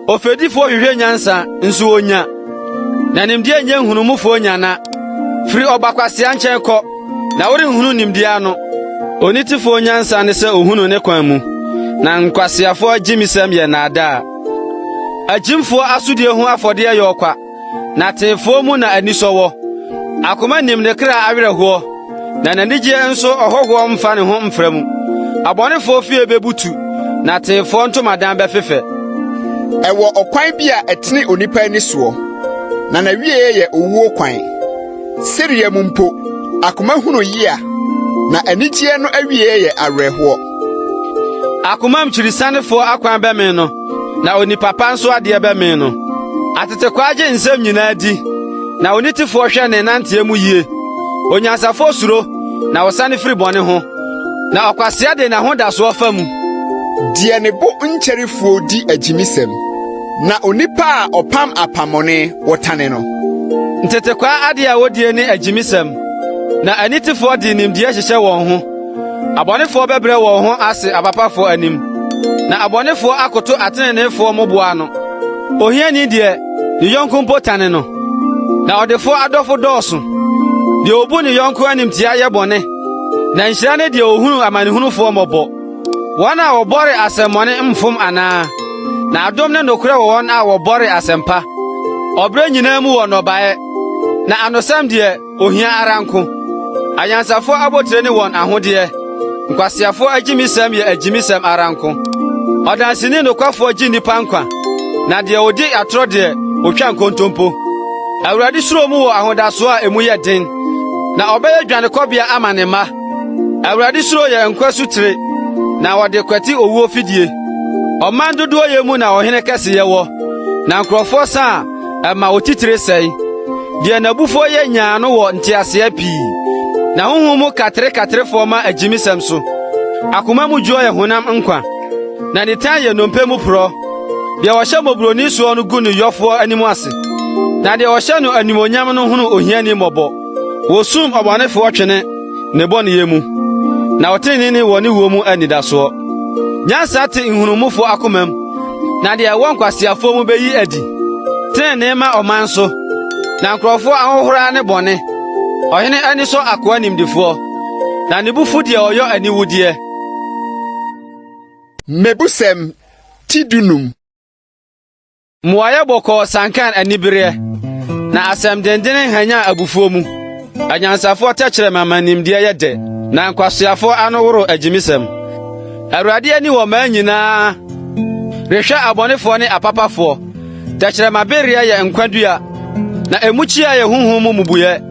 Ofɛdifoɔ hwehwɛ nyansa, nso onnya, na nimdeɛ nyɛ nhunumufoɔ nyana. Firi ɔba kwasea nkyɛn kɔ, na worenhunu nimdeɛ ano. Onitefoɔ nyansa ne sɛ ohunu ne kwan mu, na nkwaseafoɔ agyimisɛm yɛ nnaadaa. Agyimfoɔ asodie ho afɔdeɛ yɛ ɔkwa, na teefoɔ mu na anisɔ wɔ. Akoma nim ne kra awerɛhoɔ, na n'anigyeɛ nso ɔhɔhoɔ mfa ne ho mfra mu. Abɔnefoɔ fie bɛbutu, na teefoɔ ntomadan bɛfefɛ. Ɛwɔ ɔkwan bi a ɛtene onipa ani soɔ, na n'awieeɛ yɛ owuo kwan. Sereɛ mu mpo, akoma hunu yea, na anigyeɛ no awieeɛ yɛ awerɛhoɔ. Akomam kyirisanefoɔ akwan bɛmee no, na onipa pa nso adeɛ bɛmee no. Atetekwaa gye nsɛm nyinaa di, na onitefoɔ hwɛ ne nanteɛ mu yie. Onyansafoɔ suro, na ɔsane firi bɔne ho, na ɔkwasea de n'ahodasoɔ fa mu. Deɛ ne bo nkyɛre fuo di agyimisɛm, na onipa a ɔpam apammɔne, wɔtane no. Ntetekwaa adeɛ a wodie ne agyimisɛm, na anitefoɔ de nimdeɛ hyehyɛ wɔn ho. Abɔnefoɔ bɛbrɛ wɔn ho ase apapafoɔ anim, na abɔnefoɔ akoto ateneneefoɔ mmoboa ano. Ohiani deɛ, ne yɔnko mpo tane no, na ɔdefoɔ adɔfo dɔɔso. Deɛ obu ne yɔnko animtia yɛ bɔne, na nhyira ne deɛ ohunu amanehunufoɔ mmɔbɔ. Wɔn a wɔbɔre asɛmmɔne mfom anaa? Na adom ne nokorɛ wɔ wɔn a wɔbɔre asɛmpa. Ɔbrɛ nyinaa mu wɔ nnɔbaeɛ, na anosɛm deɛ, Ohia ara nko. Anyansafoɔ abotire ne wɔn ahodeɛ, nkwaseafoɔ agyimisɛm yɛ agyimisɛm ara nko. Ɔdanseni nokwafoɔ gye nnipa nkwa, na deɛ ɔdi atorɔ deɛ, ɔtwa nkontompo. Awurade suro mu wɔ ahodasoɔ a emu yɛ den, na ɔbɛyɛ dwanekɔbea ama ne mma. Awurade suro yɛ nkwa sutire, na ɔde kwati owuo fidie. Ɔman dodoɔyɛ mu na ɔhene kɛseyɛ wɔ, na nkurɔfoɔ sa a, ɛma otitire sɛe. Deɛ n'abufuo yɛ nyaa no wɔ nteaseɛ pii, na honhom mu katerekaterefoɔ ma agyimisɛm so. Akoma mu dwoɔ yɛ honam nkwa, na nitan yɛ nnompe mu porɔ. Deɛ ɔhyɛ mmɔborɔni soɔ no gu ne yɔfoɔ anim ase, na deɛ ɔhyɛ no animuonyam no hunu ohiani mmɔbɔ. Wosum ɔbɔnefoɔ twene ne bɔneyɛ mu, na ɔteneneeni wɔ ne wuo mu anidasoɔ. Nyansa te nhunumufoɔ akomam, na deɛ ɛwɔ nkwaseafoɔ mu beyi adi. Trenee ma ɔman so, na nkurɔfoɔ ahohora ne bɔne. Ɔhene ani sɔ akoa nimdefoɔ, na ne bo fu deɛ ɔyɔ aniwudeɛ. Mmebusɛm ti 15. Mmuaeɛ bɔkɔɔ sankan anibereɛ, na asɛm denden hwanyan abufuo mu. Anyansafoɔ tɛkyerɛma ma nimdeɛ yɛ dɛ, na nkwaseafoɔ ano woro agyimisɛm. Awurade ani wɔ mmaa nyinaa rehwɛ abɔnefoɔ ne apapafoɔ. Tɛkyerɛma bereɛ yɛ nkwa dua, na emu kyia yɛ honhom mu mmubuiɛ.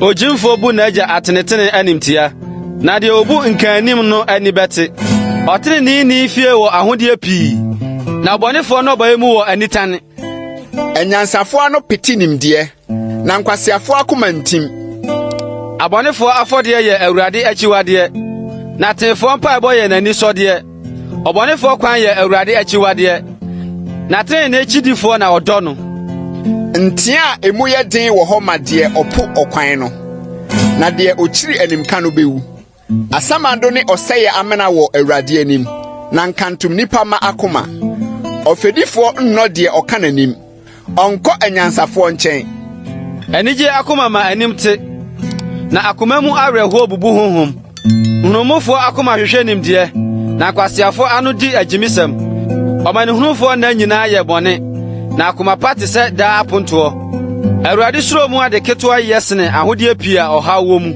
Ogyimfoɔ bu n'agya atenetene animtia, na deɛ obu nkaanim no ani bɛte. Ɔteneneeni fie wɔ ahodeɛ pii, na ɔbɔnefoɔ nnɔbaeɛ mu wɔ anitane. Anyansafoɔ ano pete nimdeɛ, na nkwaseafoɔ akoma ntim. Abɔnefoɔ afɔdeɛ yɛ Awurade akyiwadeɛ, na teefoɔ mpaebɔ yɛ n'anisɔdeɛ. Ɔbɔnefoɔ kwan yɛ Awurade akyiwadeɛ, na tenenee kyidifoɔ na ɔdɔ no. Ntea a emu yɛ den wɔ hɔ ma deɛ ɔpo ɔkwan no, na deɛ ɔkyiri animka no bɛwu. Asamando ne ɔsɛeɛ amena wɔ Awurade anim, na nkantom nnipa mma akoma. Ɔfɛdifoɔ nnɔ deɛ ɔka n'anim, ɔnkɔ anyansafoɔ nkyɛn. Anigye akoma ma anim te, na akoma mu awerɛhoɔ bubu honhom. Nhunumufoɔ akoma hwehwɛ nimdeɛ, na nkwaseafoɔ ano di agyimisɛm. Ɔmanehunufoɔ nna nyinaa yɛ bɔne, na akoma pa te sɛ daa apontoɔ. Awurade suro mu ade ketewa yɛ sene ahodeɛ pii a ɔhaw wɔ mu.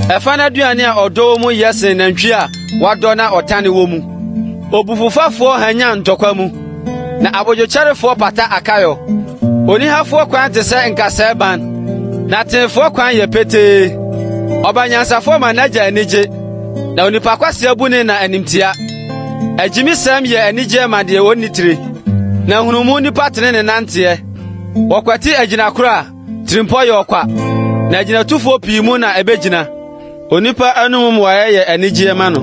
Ɛfa no aduane a ɔdɔ wɔ mu yɛ sen nantwi a wadɔ na ɔtane wɔ mu. Obufufafoɔ hanyan ntɔkwa mu, na abodwokyɛrefoɔ pata akayɔ. Onihafoɔ kwan te sɛ nkasɛɛ ban, na teefoɔ kwan yɛ petee. Ɔba nyansafoɔ ma n'agya ani gye, na onipa kwasea bu ne na animtia. Agyimisɛm yɛ anigyeɛ ma deɛ onni tire, na nhunumu nipa tene ne nanteɛ. Wɔkwati agyinakoro a, Tirimpɔ yɛ ɔkwa, na agyinatufoɔ pii mu na ebegyina. Onipa anom mmuaeɛ yɛ anigyeɛ ma no,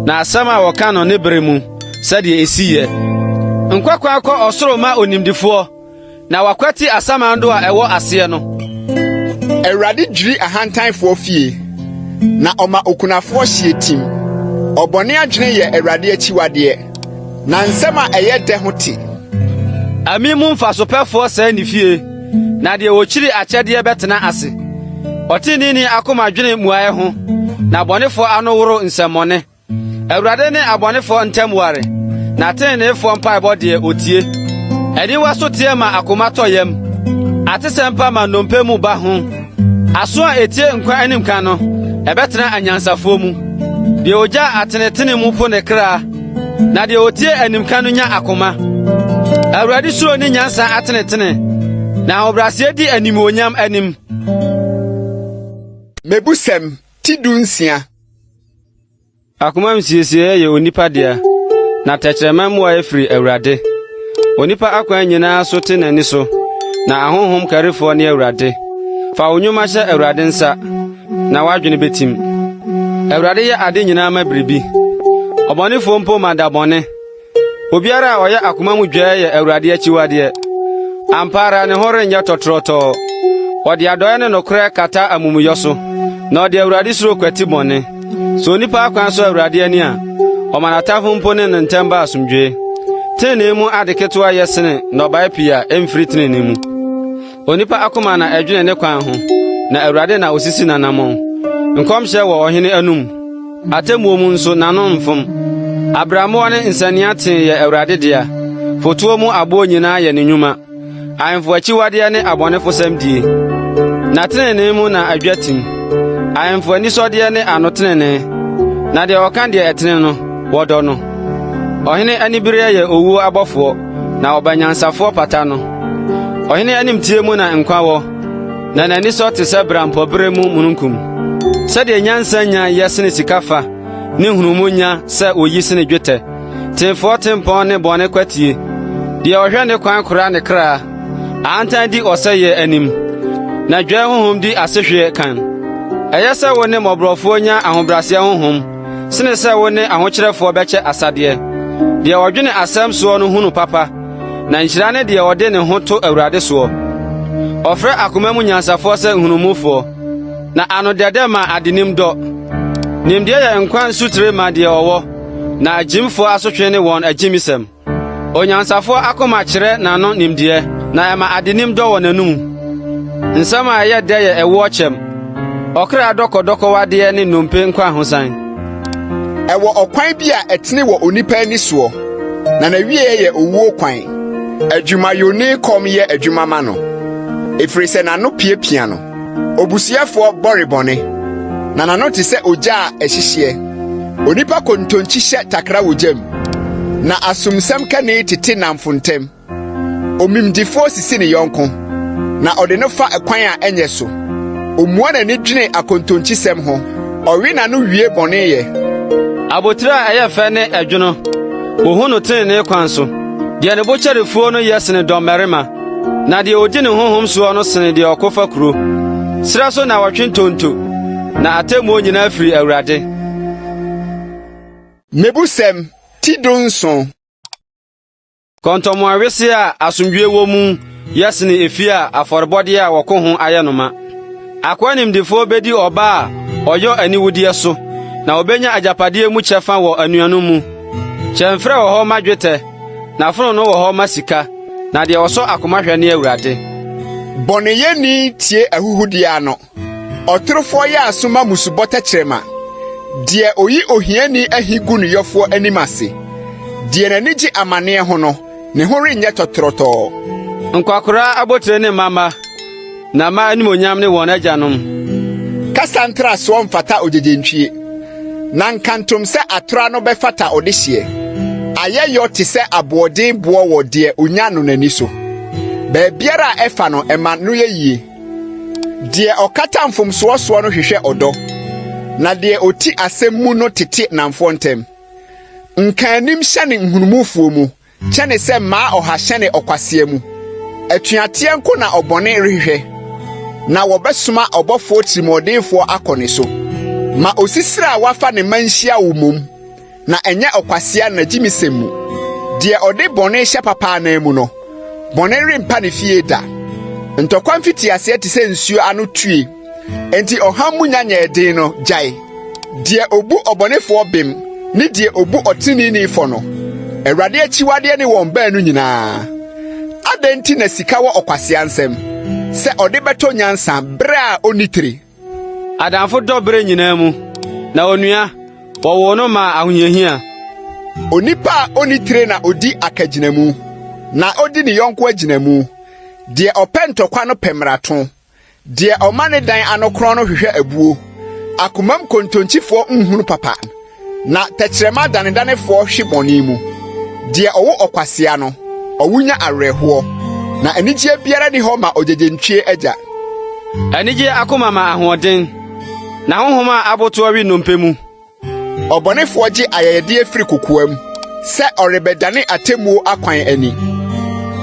na asɛm a wɔka no ne bere mu, sɛdeɛ esi yɛ. Nkwa kwan kɔ ɔsoro ma onimdefoɔ, na wakwati asamando a ɛwɔ aseɛ no. Awurade dwiri ahantanfoɔ fie, na ɔma okunafoɔ hyeɛ tim. Ɔbɔne adwene yɛ Awurade akyiwadeɛ, Na nsɛm a ɛyɛ dɛ ho te. Ami mu mfasopɛfoɔ sɛe ne fie, na deɛ ɔkyiri akyɛdeɛ bɛtena ase. Ɔteneneeni akoma dwene mmuaeɛ ho, na abɔnefoɔ ano woro nsɛmmɔne. Awurade ne abɔnefoɔ ntam ware, na teneneefoɔ mpaebɔ deɛ, ɔtie. Aniwa so teɛ ma akoma tɔ yam, atesɛm pa ma nnompe mu ba ho. Aso a etie nkwa animka no, ɛbɛtena anyansafoɔ mu. Deɛ ogya atenetene mu po ne kra, na deɛ otie animka no nya akoma. Awurade suro ne nyansa atenetene, na ahobrɛaseɛ di animuonyam anim. Mebusɛm, ti dunsia. Akoma nsiesieɛ yɛ onipa dea, na tɛkyerɛma mmuaeɛ firi Awurade. Onipa akwan nyinaa so te n'ani so, na ahonhom karifoɔ ne Awurade. Fa wo nnwuma hyɛ Awurade nsa, na w'adwene betim. Awurade yɛ ade nyinaa ma biribi. Ɔbɔnefoɔ mpo ma da bɔne. Obiara a ɔyɛ akoma mu dwɛɛ yɛ Awurade akyiwadeɛ. Ampa ara ne ho renyɛ tɔtorɔtɔɔ. Ɔde adɔeɛ ne nokorɛ kata amumuyɔ so, na ɔde Awurade suro kwati bɔne. Sɛ onipa akwan sɔ Awurade ani a, ɔma n'atamfo mpo ne no ntam ba asomdwoe. Trenee mu ade ketewa yɛ sene nnɔbae pii a emfiri trenee mu. Onipa akoma na ɛdwene ne kwan ho, na Awurade na osisi n'anammɔn. Nkɔmhyɛ wɔ ɔhene anom, atemmuo mu nso n'ano mfom. Abrammoɔ ne nsania tee yɛ Awurade dea, fotoɔ mu aboɔ nyinaa yɛ ne nnwuma. Ahemfo akyiwadeɛ ne abɔnefosɛm die, na tenenee mu na adwa tim. Ahemfo anisɔdeɛ ne ano tenenee, na deɛ ɔka deɛ ɛtene no, wɔdɔ no. Ɔhene anibereɛ yɛ owuo abɔfoɔ. Na ɔba nyansafoɔ pata no. Ɔhene animteɛ mu na nkwa wɔ, na n'anisɔ te sɛ bereampɔberɛ mu mununkum. Sɛdeɛ nyansa nya yɛ sene sika fa, ne nhunumu nya sɛ oyi sene dwetɛ. Teefoɔ tempɔn ne bɔne kwatie. Deɛ ɔhwɛ ne kwan kora ne kra. Ahantan di ɔsɛeɛ anim, na dwɛɛ honhom di asehweɛ kan. Ɛyɛ sɛ wo ne mmɔborɔfoɔ nya ahobrɛaseɛ honhom sene sɛ wo ne ahokyerɛfoɔ bɛkyɛ asadeɛ. Deɛ ɔdwene asɛm soɔ no hunu papa, na nhyira ne deɛ ɔde ne ho to Awurade soɔ. Ɔfrɛ akoma mu nyansafoɔ sɛ nhunumufoɔ, na ano dɛdɛ ma adenim dɔ. Nimdeɛ yɛ nkwa nsutire ma deɛ ɔwɔ, na agyimfoɔ asotwe ne wɔn agyimisɛm. Onyansafoɔ akoma kyerɛ n'ano nimdeɛ, na ɛma adenim dɔ wɔ n'anom. Nsɛm a ɛyɛ dɛ yɛ ɛwoɔ kyɛm, ɔkra dɔkɔdɔkɔwadeɛ ne nnompe nkwahosan. Ɛwɔ ɔkwan bi a ɛtene wɔ onipa ani soɔ, na n'awieeɛ yɛ owuo kwan. Adwumayɔni kɔm yɛ adwuma ma no, ɛfiri sɛ n'ano piapia no. Obusuyɛfoɔ bɔre bɔne, na n'ano te sɛ ogya a ɛhyehyeɛ. Onipa kontonkyi hyɛ takra wɔ gya mu, na asomsɛm kani tete nnamfo ntam. Omimdifoɔ sisi ne yɔnko, na ɔde no fa kwan a ɛnyɛ so. Omua n'ani dwene akontonkyisɛm ho, ɔwe n'ano wie bɔne yɛ. Abotiri a ɛyɛ fɛ ne ɛdwono, wohu no trenee kwan so. Deɛ ne bo kyɛre fuo no yɛ sene dɔmmarima, na deɛ odi ne honhom soɔ no sene deɛ ɔko fa kuro. Serɛ so na wɔtwe ntonto, na atemmuo nyinaa firi Awurade. Mmebusɛm ti 17. Kɔntɔnmoa wesee a asomdwoe wɔ mu ye sene efie a afɔrebɔde a wɔko ho ayɛ no ma. Akoa nimdefoɔ bedi ɔba a ɔyɔ aniwudeɛ so, na obenya agyapadeɛ mu kyɛfa wɔ anuanom mu. Kyɛmferɛ wɔ hɔ ma dwetɛ, na fononoo wɔ hɔ ma sika, na deɛ ɔsɔ akoma hwɛ ne Awurade. Bɔneyɛni tie ahuhudeɛ ano, Ɔtorofoɔ yɛ aso ma mmusubɔ tɛkyerɛma, deɛ ɔyi ohiani ahi gu ne yɔfoɔ anim ase. Deɛ n'ani gye amanneɛ ho no, ne ho renyɛ tɔtorɔtɔɔ. Nkwakoraa abotire ne mma mma, na mma animuonyam ne wɔn agyanom. Kasa ntrasoɔ mfata ogyegyentwie, na nkantom sɛ atorɔ ano bɛfata ɔdehyeɛ. Ayɛyɔ te sɛ aboɔden boɔ wɔ deɛ ɔnya no n'ani so. Baabiara a ɛfa no, ɛma no yɛ yie. Deɛ ɔkata mfomsoɔ soɔ no hwehwɛ ɔdɔ, na deɛ ɔti asɛm mu no tete nnamfoɔ ntam. Nkaanim hyɛne nhunumufoɔ mu kyɛne sɛ mmaa ɔha hyɛne ɔkwasea mu. Atuateɛ nko na ɔbɔne rehwehwɛ, na wɔbɛsoma ɔbɔfoɔ tirimuɔdenfoɔ akɔ ne so. Ma osisire a wafa ne mma nhyia wo mmom. na ɛnyɛ ɔkwasea n'agyimisɛm mu. Deɛ ɔde bɔne hyɛ papa anan mu no, bɔne rempa ne fie da. Ntɔkwa mfitiaseɛ te sɛ nsuo ano tue, enti ɔham mu nya nyɛɛ den no, gyae. Deɛ ɔbu ɔbɔnefoɔ bem ne deɛ ɔbu ɔteneneeni fɔ no, Awurade akyiwadeɛ ne wɔn baanu nyinaa. Adɛn nti na sika wɔ ɔkwasea nsam, sɛ ɔde bɛtɔ nyansa bere a onni tiri? Adamfo dɔ bere nyinaa mu, na onua, wɔwoo no maa ahohiahia. Onipa a onni tire na odi akagyinamu, na odi ne yɔnko agyinamu. Deɛ ɔpɛ ntɔkwa no pɛ mmarato, deɛ ɔma ne dan ano korɔn no hwehwɛ abuo. Akomam kontonkyifoɔ nhunu papa, Na tɛkyerɛma danedanefoɔ hwe bɔne mu. Deɛ ɔwo ɔkwasea no, ɔwo nya awerɛhoɔ, na anigyeɛ biara nni hɔ ma ogyegyentwie agya. Anigyeɛ akoma ma ahoɔden, na honhom a abotoɔ we nnompe mu. Ɔbɔnefoɔ gye ayɛyɛdeɛ firi kokoam, sɛ ɔrebɛdane atemmuo akwan ani.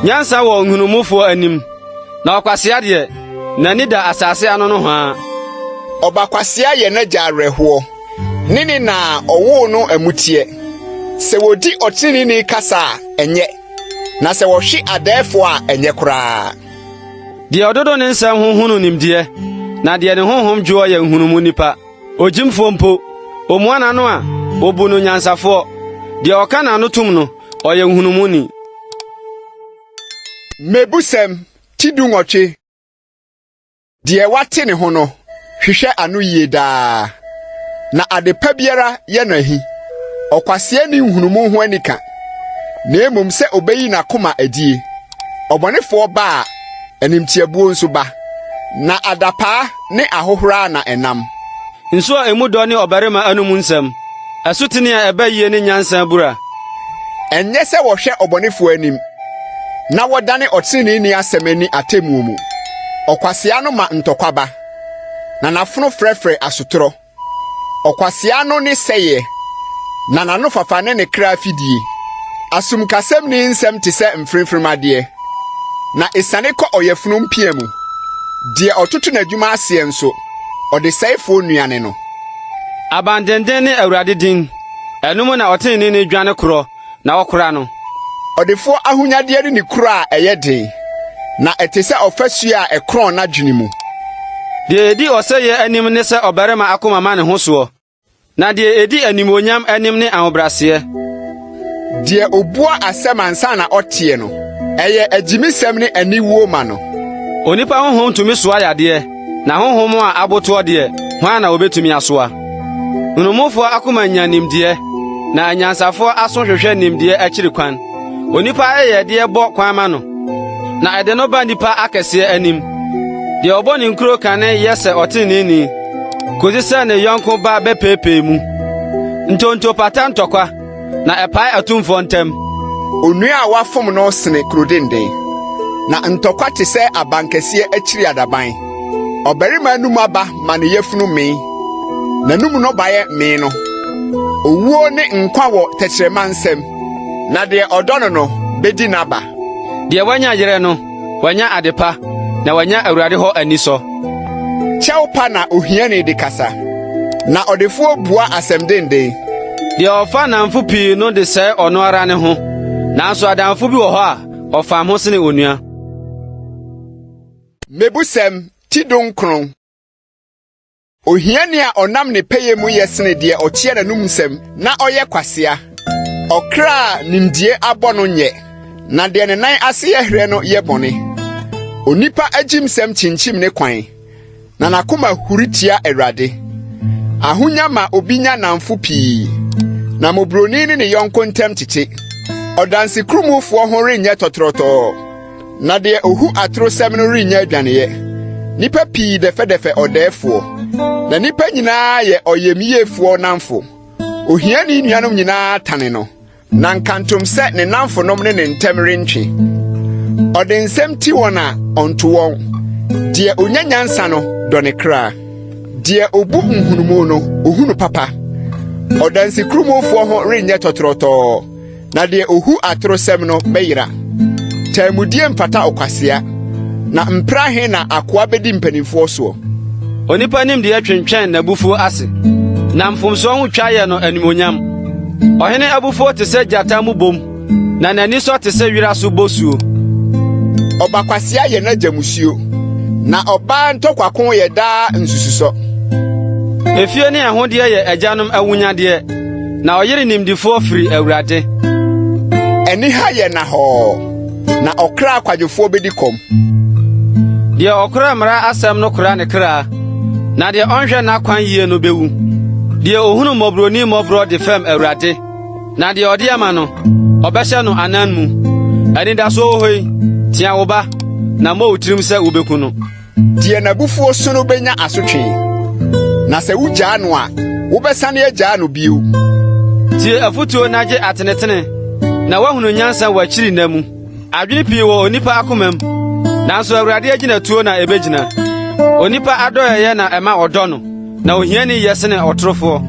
Nyansa wɔ nhunumufoɔ anim, na ɔkwasea deɛ, n'ani da asase ano nohoa. Ɔba kwasea yɛ n'agya awerɛhoɔ. Ne ne na a ɔwoo no amuteɛ. Sɛ wɔdi ɔteneneeni kasa a, ɛnyɛ, na sɛ wɔhwe adɛɛfoɔ a, ɛnyɛ koraa. Deɛ ɔdodo ne nsɛm ho hunu nimdeɛ, na deɛ ne honhom dwoɔ yɛ nhunumu nipa. Ogyimfoɔ mpo, ɔmua n'ano a, wɔbu no nyansafoɔ. Deɛ ɔka n'ano tom no, ɔyɛ nhunumuni. Mmebusɛm ti 18. Deɛ wate ne ho no hwehwɛ anoyie daa, na ade pa biara yɛ no ahi. Ɔkwasea nni nhunumu ho anika, na mmom sɛ obeyi n'akoma adie. Ɔbɔnefoɔ ba a, animtiabuo nso ba, na adapaa ne ahohora na ɛnam. Nsu a emu dɔ ne ɔbarima anom nsɛm, asutene a ɛba yie ne nyansa abura. Ɛnyɛ sɛ wɔhwɛ ɔbɔnefoɔ anim na wɔdane ɔteneneeni asɛm ani atemmuo mu. Ɔkwasea no ma ntɔkwa ba, na n'afono frɛfrɛ asotorɔ. Ɔkwasea no ne sɛeɛ, na n'anofafa ne ne kra fidie. Asomkasɛmni nsɛm te sɛ mfremfremadeɛ, na esiane kɔ ɔyafunu mpia mu. Deɛ ɔtoto n'adwuma aseɛ nso, ɔdesɛefoɔ nua ne no. Abandenden ne Awurade din, ɛno mu na ɔteneneeni dwane korɔ na wɔkora no. Ɔdefoɔ ahonyadeɛ ne ne kuro a ɛyɛ den, na ɛte sɛ ɔfasuo a ɛkorɔn n'adwene mu. Deɛ ɛdi ɔsɛeɛ anim ne sɛ ɔbarima akoma ma ne ho soɔ, na deɛ ɛdi animuonyam anim ne ahobrɛaseɛ. Deɛ ɔbua asɛm ansa na ɔteɛ no, ɛyɛ agyimisɛm ne aniwuo ma no. Onipa honhom tumi soa yadeɛ, Na honhom a abotoɔ deɛ, hwan na obetumi asoa? Nhunumufoɔ akoma nya nimdeɛ, na anyansafoɔ aso hwehwɛ nimdeɛ akyiri kwan. Onipa ayɛyɛdeɛ bɔ kwan ma no, na ɛde no ba nnipa akɛseɛ anim. Deɛ ɔbɔ ne nkuro kane yɛ sɛ ɔteneneeni, kosi sɛ ne yɔnko ba bɛpeepee mu. Ntonto pata ntɔkwa, na ɛpae atumfoɔ ntam. Onua a wɔafom no sene kuro denden, na ntɔkwa te sɛ abankɛseɛ akyiri adaban. Ɔbarima anom aba ma ne yafunu mee, n'anom nnɔbaeɛ mee no. Owuo ne nkwa wɔ tɛkyerɛma nsam, na deɛ ɔdɔ no no bedi n'aba. Deɛ wanya yerɛ no, wanya ade pa, na wanya Awurade hɔ anisɔ. Kyɛw pa na ohiani de kasa, na ɔdefoɔ bua asɛm denden. Deɛ ɔfa nnamfo pii no de sɛe ɔno ara ne ho, nanso adamfo bi wɔ hɔ a, ɔfam ho sene onua. Mmebusɛm ti dunkron. Ohiani a ɔnam ne pɛyɛ mu yɛ sene deɛ ɔteɛ n'anom nsɛm na ɔyɛ kwasea. Ɔkra a nimdeɛ abɔ no nyɛ, na deɛ ne nan ase yɛ herɛ no yɛ bɔne. Onipa agyimsɛm kyinkyim ne kwan, na n'akoma huri tia Awurade. Ahonya ma obi nya nnamfo pii, na mmɔborɔni ne ne yɔnko ntam tete. Ɔdansekurumfoɔ ho renyɛ tɔtorɔtɔɔ. Na deɛ ohu atorosɛm no rennya adwaneyɛ. Nnipa pii dɛfɛdɛfɛ ɔdɛɛfoɔ, na nnipa nyinaa yɛ ɔyamyiefoɔ nnamfo. Ohiani nuanom nyinaa tane no, na nkantom sɛ ne nnamfonom ne ne ntam rentwe. Ɔde nsɛm ti wɔn a, ɔnto wɔn. Deɛ onya nyansa no dɔ ne kra. Deɛ obu nhunumu no, ohunu papa. Ɔdansekurumfoɔ ho renyɛ tɔtorɔtɔɔ. Na deɛ ohu atorosɛm no bɛyera. Taamudie mfata ɔkwasea, na mprɛ ahe na akoa bɛdi mpanimfoɔ soɔ? Onipa nimdeɛ twentwɛn n'abufuo ase, na mfomsoɔ ho twa yɛ no animuonyam. Ɔhene abufuo te sɛ gyata mmobom, na n'anisɔ te sɛ wira so bosuo. Ɔba kwasea yɛ n'agya mmusuo, na ɔbaa ntɔkwako yɛ daa nsususɔ. Efie ne ahodeɛ yɛ agyanom awunyadeɛ, Na ɔyere nimdefoɔ firi Awurade. Aniha yɛ nnahɔɔ, na ɔkra akwadwofoɔ bɛdi kɔm. Deɛ ɔkora mmara asɛm no kora ne kra, na deɛ ɔnhwɛ n'akwan yie no bɛwu. Deɛ ɔhunu mmɔborɔni mmɔborɔ de fɛm Awurade, na deɛ ɔde ama no, ɔbɛhyɛ no anan mu. Anidasoɔ wɔ hɔ yi, tea wo ba, na mmɔ wo tirim sɛ wobɛku no. Deɛ n'abufuo so no bɛnya asotwe, na sɛ wogyaa no a, wobɛsane agyaa no bio. Tie afotuo na gye atenetene, na woahunu nyansa w'akyiri nna mu. Adwene pii wɔ onipa akomam, nanso Awurade agyinatuo na ebegyina. Onipa adɔeɛyɛ na ɛma ɔdɔ no, na ohiani yɛ sene ɔtorofoɔ.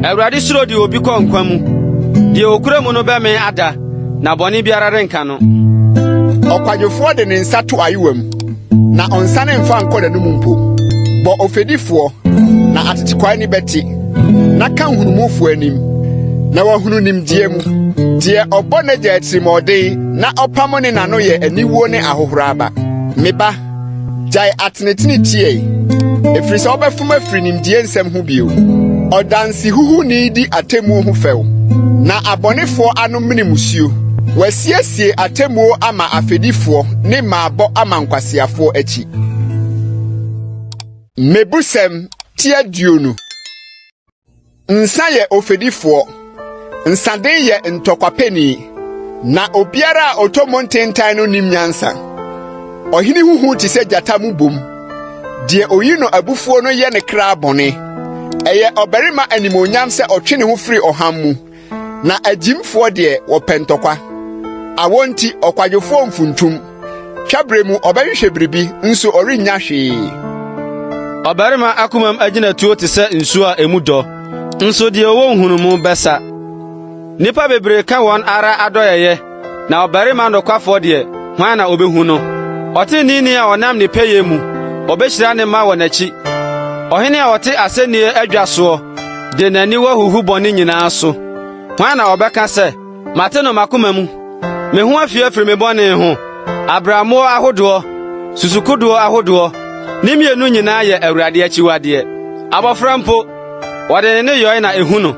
Awurade suro de obi kɔ nkwa mu. Deɛ okura mu no bɛmee ada, na bɔne biara renka no. Ɔkwadwofoɔ de ne nsa to ayowa mu, na ɔnsane mfa nkɔ n'anom mpo. Bɔ ofɛdifoɔ, na atetekwaa ani bɛte, na ka nhunumufoɔ anim, na wahunu nimdeɛ mu. Deɛ ɔbɔ n'agya atirimuɔden na ɔpamo ne na no yɛ aniwuo ne ahohora aba. Me ba, Gyae atenetene tie, ɛfiri sɛ wobɛfom afiri nimdeɛ nsɛm ho bio. Ɔdansehuhuni di atemmuo ho fɛw, na abɔnefoɔ ano mene mmusuo. Wɔasiesie atemmuo ama afɛdifoɔ ne mmaabɔ ama nkwaseafoɔ akyi. Mmebusɛm ti 20. Nsa yɛ ofɛdifoɔ, nsaden yɛ ntɔkwapɛni, na obiara a ɔtɔ mu ntentan no nnim nyansa. Ɔhene ho hu te sɛ gyata mmobom, deɛ oyi no abufuo no yɛ ne kra bɔne. Ɛyɛ ɔbarima animuonyam sɛ ɔtwe ne ho firi ɔham mu, Na agyimfoɔ deɛ, wɔpɛ ntɔkwa. Awɔ nti, ɔkwadwofoɔ mfuntum. Twaberɛ mu, ɔbɛhwehwɛ biribi, nso ɔrennya hwee. Ɔbarima akomam agyinatuo te sɛ nsuo a emu dɔ, nso deɛ ɔwɔ nhunumu bɛsa. Nnipa bebree ka wɔn ara adɔeɛyɛ, na ɔbarima nokwafoɔ deɛ, hwan na obehu no? Ɔteneneeni a ɔnam ne pɛyɛ mu, obehyira ne mma wɔ n'akyi. Ɔhene a ɔte asɛnnie adwa soɔ de n'aniwa huhu bɔne nyinaa so. Hwan na ɔbɛka sɛ, Mate no m'akoma mu, me ho afi afiri me bɔne ho? Abrammoɔ ahodoɔ, susukodoɔ ahodoɔ, ne mmienu nyinaa yɛ Awurade akyiwadeɛ. Abɔfra mpo, wɔde ne nneyɔe na ehu no.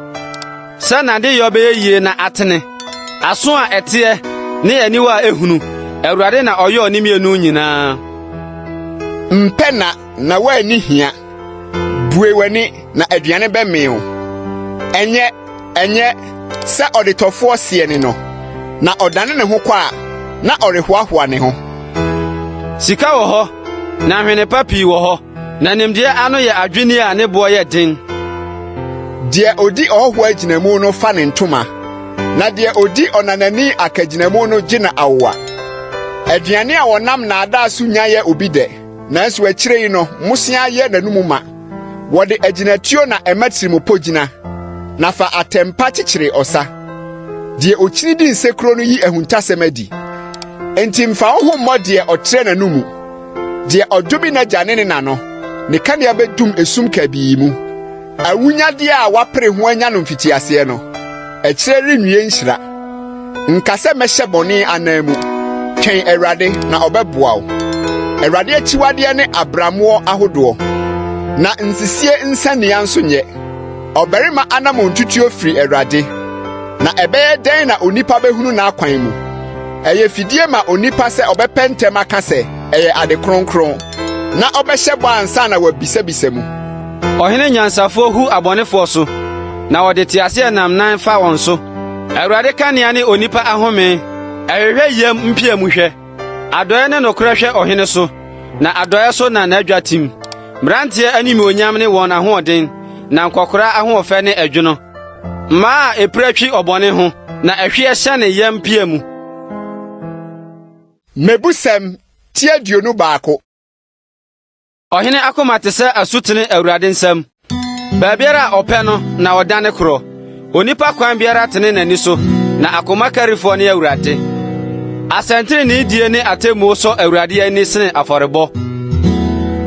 Sɛ n'adeyɔ bɛyɛ yie na atene. Aso a ɛteɛ ne aniwa a ehunu, Awurade na ɔyɔɔ ne mmienu nyinaa. Mpɛ nna na woanni hia. Bue w'ani na aduane bɛmee wo. Ɛnyɛ, ɛnyɛ, sɛ ɔdetɔfoɔ seɛ ne no, na ɔdane ne ho kɔ a, na ɔrehoahoa ne ho. Sika wɔ hɔ, Na nhwene pa pii wɔ hɔ, na nimdeɛ ano yɛ adwinni a ne boɔ yɛ den. Deɛ ɔdi ɔhɔhoɔ agyinamu no fa ne ntoma, na deɛ ɔdi ɔnanani akagyinamu no gye no awowa. Aduane a wɔnam nnaadaa so nya yɛ obi dɛ, nanso akyire yi no, mmosea yɛ n'anom ma. Wɔde agyinatuo na ɛma tirimupɔ gyina, na fa atɛmpa kyekyere ɔsa. Deɛ ɔkyini di nsekuro no yi ahuntasɛm adi. Enti mfa wo ho mmɔ deɛ ɔtrɛ n'ano mu. Deɛ ɔdome n'agya ne ne na no, ne kanea bɛdum esum kabii mu. Awunyadeɛ a wapere ho anya no mfitiaseɛ no, akyire renwie nhyira. Nka sɛ mɛhyɛ bɔne ananmu. Twɛn Awurade, na ɔbɛboa wo. Awurade akyiwadeɛ ne abrammoɔ ahodoɔ, na nsisie nsania nso nyɛ. Ɔbarima anammɔntutuo firi Awurade, na ɛbɛyɛ dɛn na onipa bɛhunu n'akwan mu? Ɛyɛ fidie ma onipa sɛ ɔbɛpɛ ntɛm aka sɛ, Ɛyɛ ade kronkron, na ɔbɛhyɛ bɔ ansa na wabisabisa mu. Ɔhene nyansafoɔ hu abɔnefoɔ so, na ɔde teaseɛnam nan fa wɔn so. Awurade kanea ne onipa ahome, ɛhwehwɛ yam mpia mu hwɛ. Adɔe ne nokorɛ hwɛ ɔhene so, na adɔe so na n'adwa tim. Mmeranteɛ animuonyam ne wɔn ahoɔden, na nkɔkoraa ahoɔfɛ ne ɛdwono. Mmaa a epira twi ɔbɔne ho, na ɛhweɛ hyɛne yam pia mu. Mmebusɛm ti 21. Ɔhene akoma te sɛ asutene Awurade nsam. Baabiara a ɔpɛ no na ɔdane korɔ. Onipa kwan biara tene n'ani so, na akoma karifoɔ ne Awurade. Asɛntrenee die ne atemmuo sɔ Awurade ani sene afɔrebɔ.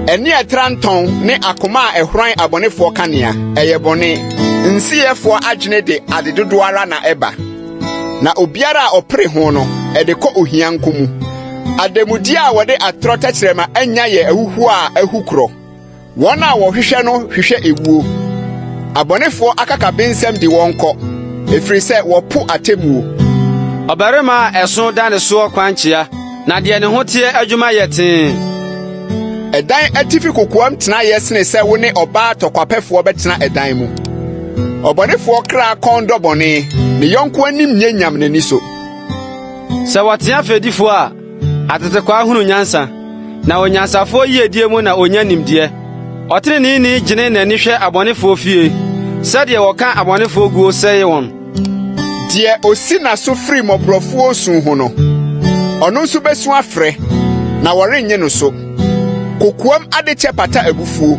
Ani a ɛtra ntɔn ne akoma a ɛhoran abɔnefoɔ kanea, ɛyɛ bɔne. Nsiyɛfoɔ adwene de ade dodoɔ ara na ɛba. Na obiara a ɔpere ho no, ɛde kɔ ohia nko mu. Ademude a wɔde atorɔ tɛkyerɛma anya yɛ ahuhuo a ahu korɔ. Wɔn a wɔhwehwɛ no hwehwɛ ewuo. Abɔnefoɔ akakabensɛm de wɔn kɔ, ɛfiri sɛ wɔpo atemmuo. Ɔbarima a ɛso da ne soɔ kwankyea, na deɛ ne ho teɛ adwuma yɛ tee. Ɛdan atifi kokoam tena yɛ sene sɛ wo ne ɔbaa tɔkwapɛfoɔ bɛtena ɛdan mu. Ɔbɔnefoɔ kra kɔn dɔ bɔne, ne yɔnko anim nyɛ nyam n'ani so. Sɛ wɔtea fɛdifoɔ a, atetekwaa hunu nyansa, na onyansafoɔ yiedie mu na ɔnya nimdeɛ. Ɔteneneeni gyene n'ani hwɛ abɔnefoɔ fie, sɛdeɛ wɔka abɔnefoɔ guo sɛe wɔn. Deɛ osi n'aso firi mmɔborɔfoɔ su ho no, ɔno nso bɛsu afrɛ, na wɔrennye no so. Kokoam adekyɛ pata abufuo,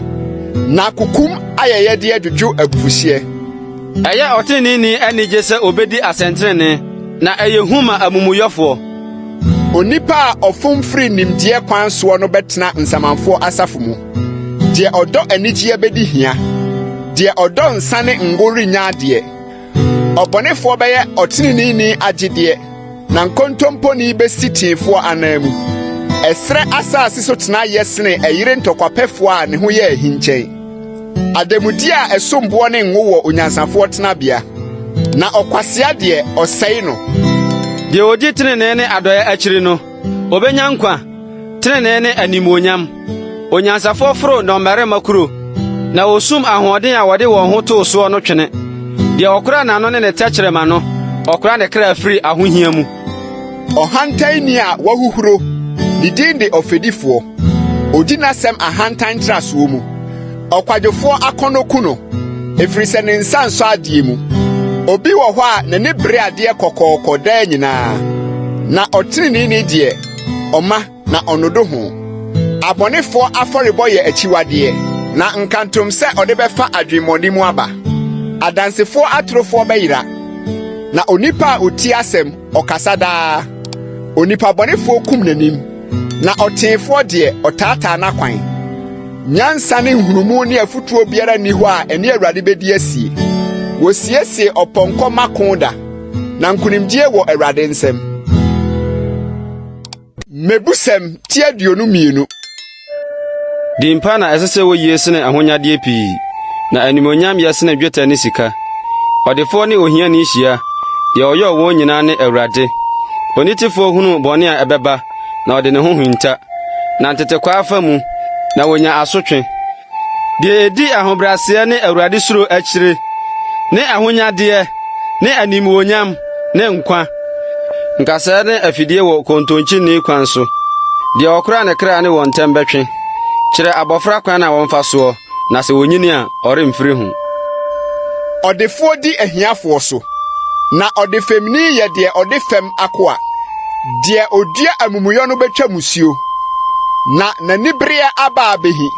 na kokom ayɛyɛdeɛ dwodwo abufuhyeɛ. Ɛyɛ ɔteneneeni anigye sɛ obedi asɛntrenee, na ɛyɛ hu ma amumuyɛfoɔ. Onipa a ɔfom firi nimdeɛ kwan soɔ no bɛtena nsamanfoɔ asafo mu. Deɛ ɔdɔ anigyeɛ bɛdi hia, deɛ ɔdɔ nsa ne ngo rennya adeɛ. Ɔbɔnefoɔ bɛyɛ ɔteneneeni agyedeɛ, na nkontomponi bɛsi teefoɔ ananmu. Ɛserɛ asase so tena yɛ sene ɛyere ntɔkwapɛfoɔ a ne ho yɛ ahi nkyɛn. Ademudeɛ a ɛsom boɔ ne ngo wɔ onyansafoɔ tenabea, na ɔkwasea deɛ, ɔsɛe no. Deɛ ɔdi tenenee ne adɔeɛ akyiri no, obenya nkwa, trenee ne animuonyam. Onyansafoɔ foro nnɔmmarima kuro, na osum ahoɔden a wɔde wɔn ho too soɔ no twene. Deɛ ɔkora n'ano ne ne tɛkyerɛma no, ɔkora ne kra firi ahohia mu. Ɔhantanni a wahuhuro, ne din de ɔfɛdifoɔ. Odi n'asɛm ahantan ntrasoɔ mu. Ɔkwadwofoɔ akɔnnɔ ku no, ɛfiri sɛ ne nsa nsɔ adeɛ mu. Obi wɔ hɔ a n'ani bere adeɛ kɔkɔɔkɔ daa nyinaa, na ɔteneneeni deɛ, ɔma na ɔnnodo ho. Abɔnefoɔ afɔrebɔ yɛ akyiwadeɛ, na nkantom sɛ ɔde bɛfa adwemmɔne mu aba. Adansefoɔ atorofoɔ bɛyera, na onipa a ɔtie asɛm, ɔkasa daa. Onipa bɔnefoɔ kum n'anim, na ɔteefoɔ deɛ, ɔtaataa n'akwan. Nyansa ne nhunumu ne afotuo biara nni hɔ a ɛne Awurade bɛdi asie. Wɔsiesie ɔpɔnkɔ ma ko da, na nkonimdie wɔ Awurade nsam. Mmebusɛm ti 22. Din pa na ɛsɛ sɛ woyie sene ahonyadeɛ pii, na animuonyam yɛ sene dwetɛ ne sika. Ɔdefoɔ ne ohiani hyia, deɛ ɔyɔɔ wɔn nyinaa ne Awurade. Onitefoɔ hunu bɔne a ɛbɛba, na ɔde ne ho hinta. Na ntetekwaa fa mu, na wonya asotwe. Deɛ edi ahobrɛaseɛ ne Awurade suro akyire ne ahonyadeɛ ne animuonyam ne nkwa. Nkasɛɛ ne afidie wɔ kontonkyenni kwan so. Deɛ ɔkora ne kra ne wɔn ntam bɛtwe. Kyerɛ abɔfra kwan a wɔmfa soɔ, na sɛ onyini a, ɔremfiri ho. Ɔdefoɔ di ahiafoɔ so, na ɔdefɛmni yɛ deɛ ɔde fɛm akoa. Deɛ ɔdua amumuyɔ no bɛtwa mmusuo, na n'anibereɛ aba abɛhi.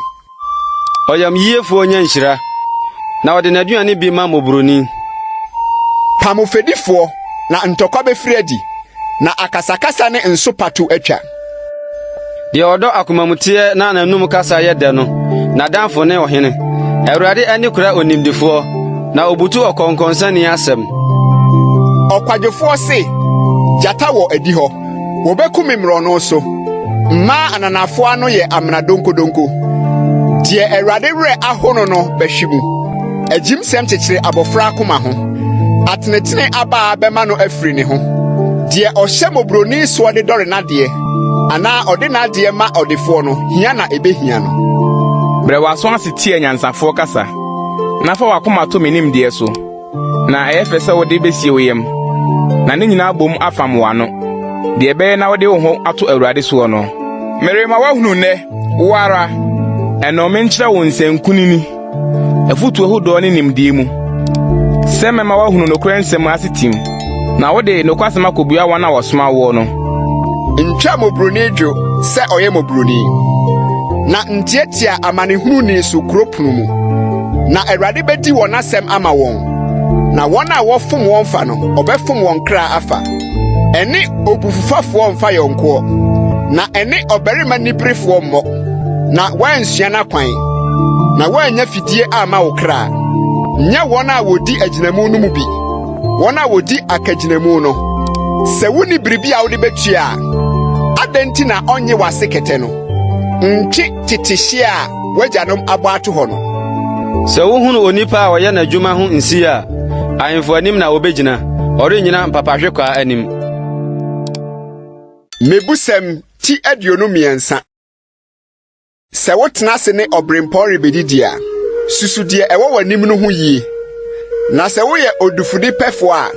Ɔyamyiefoɔ nya nhyira, na ɔde n'aduane bi ma mmɔborɔni. Pam fɛdifoɔ, na ntɔkwa bɛfiri adi, na akasakasa ne nsopa to atwa. Deɛ ɔdɔ akomamuteɛ na n'anom kasa yɛ dɛ no, n'adamfo ne ɔhene. Awurade ani kora onimdefoɔ, na obutu ɔkɔnkɔnsani asɛm. Ɔkwadwofoɔ se, Gyata wɔ adihɔ. Wɔbɛku me mmorɔno so. Mmaa ananafoɔ ano yɛ amena donkodonko. Deɛ Awurade werɛ aho no no bɛhwe mu. Agyimsɛm kyekyere abɔfra akoma ho. Atenetene abaa bɛma no afiri ne ho. Deɛ ɔhyɛ mmɔborɔni soɔ de dɔre n'adeɛ, anaa ɔde n'adeɛ ma ɔdefoɔ no, hia na ɛbɛhia no. Brɛ w'aso ase tie anyansafoɔ kasa, na fa w'akoma to me nimdeɛ so. Na ɛyɛ fɛ sɛ wode besie wo yam, na ne nyinaa abom afam w'ano, deɛ ɛbɛyɛ na wode wo ho ato Awurade soɔ no. Merema woahunu nnɛ, wo ara, ɛno menkyerɛ wo nsɛnkunini, afotu ahodoɔ ne nimdeɛ mu, sɛ mɛma woahunu nokorɛ nsɛm ase tim, na wode nokwasɛm akɔbua wɔn a wɔsoma woɔ no. Ntwa mmɔborɔni dwo sɛ ɔyɛ mmɔborɔni, na ntiatia amanehununi so kuro pono mu. Na Awurade bedi wɔn asɛm ama wɔn, na wɔn a wɔfom wɔn fa no, ɔbɛfom wɔn kra afa. Ɛne obufufafoɔ mfa yɔnkoɔ, na ɛne ɔbarima niberefoɔ mmɔ, na woansua n'akwan, na woannya fidie amma wo kra. Nyɛ wɔn a wɔdi agyinamu no mu bi, wɔn a wɔdi akagyinamu no. Sɛ wunni biribi a wode betua a, adɛn nti na ɔnnye w'ase kɛtɛ no? Ntwe tete hyeɛ a w'agyanom abɔ ato hɔ no. Sɛ wohunu onipa a ɔyɛ n'adwuma ho nsi a, ahemfo anim na obegyina, ɔrennyina mpapahwekwaa anim. Mmebusɛm ti 23. Sɛ wotena ase ne ɔberempɔn rebedidi a, susu deɛ ɛwɔ w'anim no ho yie. Na sɛ woyɛ odufudepɛfo a,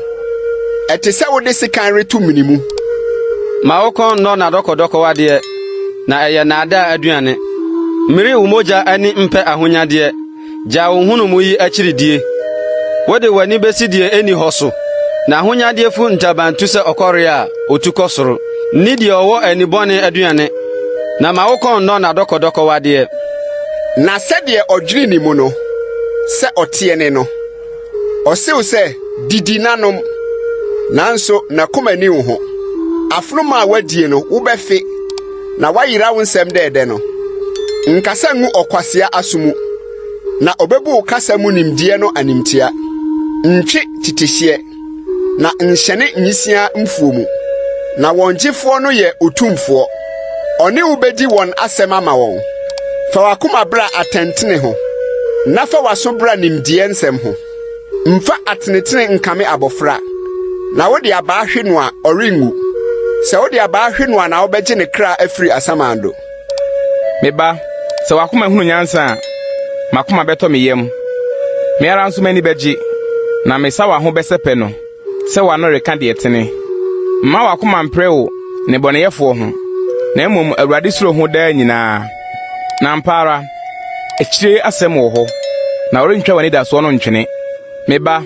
ɛte sɛ wode sekan reto mene mu. Ma wo kɔn nnɔ n'adɔkɔdɔkɔwadeɛ, na ɛyɛ nnaadaa aduane. Mmiri wo mogya ani mpɛ ahonyadeɛ. Gyaa wo nhunumu yi akyiridie. Wode w'ani besi deɛ enni hɔ so, na ahonyadeɛ fu ntaban tu sɛ ɔkɔreɛ a otu kɔ soro. Nni deɛ ɔwɔ ani bɔne aduane, na ma wo kɔn nnɔ n'adɔkɔdɔkɔwadeɛ. Na sɛdeɛ ɔdwene ne mu no, sɛ ɔteɛ ne no. Ɔse wo sɛ, Didi na nom, nanso n'akoma nni wo ho. Afonom a woadie no, wobɛfe, na woayera wo nsɛm dɛɛdɛ no. Nkasa ngu ɔkwasea aso mu, na obebu wo kasa mu nimdeɛ no animtia. Ntwe tetehyeɛ, na nhyɛne nwisiaa mfuo mu, na wɔn gyefoɔ no yɛ otumfoɔ. Ɔne wo bedi wɔn asɛm ama wɔn. Fa w'akoma bra atɛntene ho, na fa w'aso bra nimdeɛ nsɛm ho. Mfa atenetene nkame abɔfra, na wode abaa hwe no a, ɔrenwu. Sɛ wode abaa hwe no a na wobɛgye ne kra afiri asamando. Me ba, sɛ w'akoma hunu nyansa a, m'akoma bɛtɔ me yam. Me ara nso m'ani bɛgye, na me sawa ho bɛsɛpɛ no sɛ w'ano reka deɛ ɛtene. Mma w'akoma mpere wo nnebɔneyɛfoɔ ho, na mmom Awurade suro ho daa nyinaa. Na ampa ara, akyire asɛm wɔ hɔ, na wɔrentwa w'anidasoɔ no ntwene. Me ba,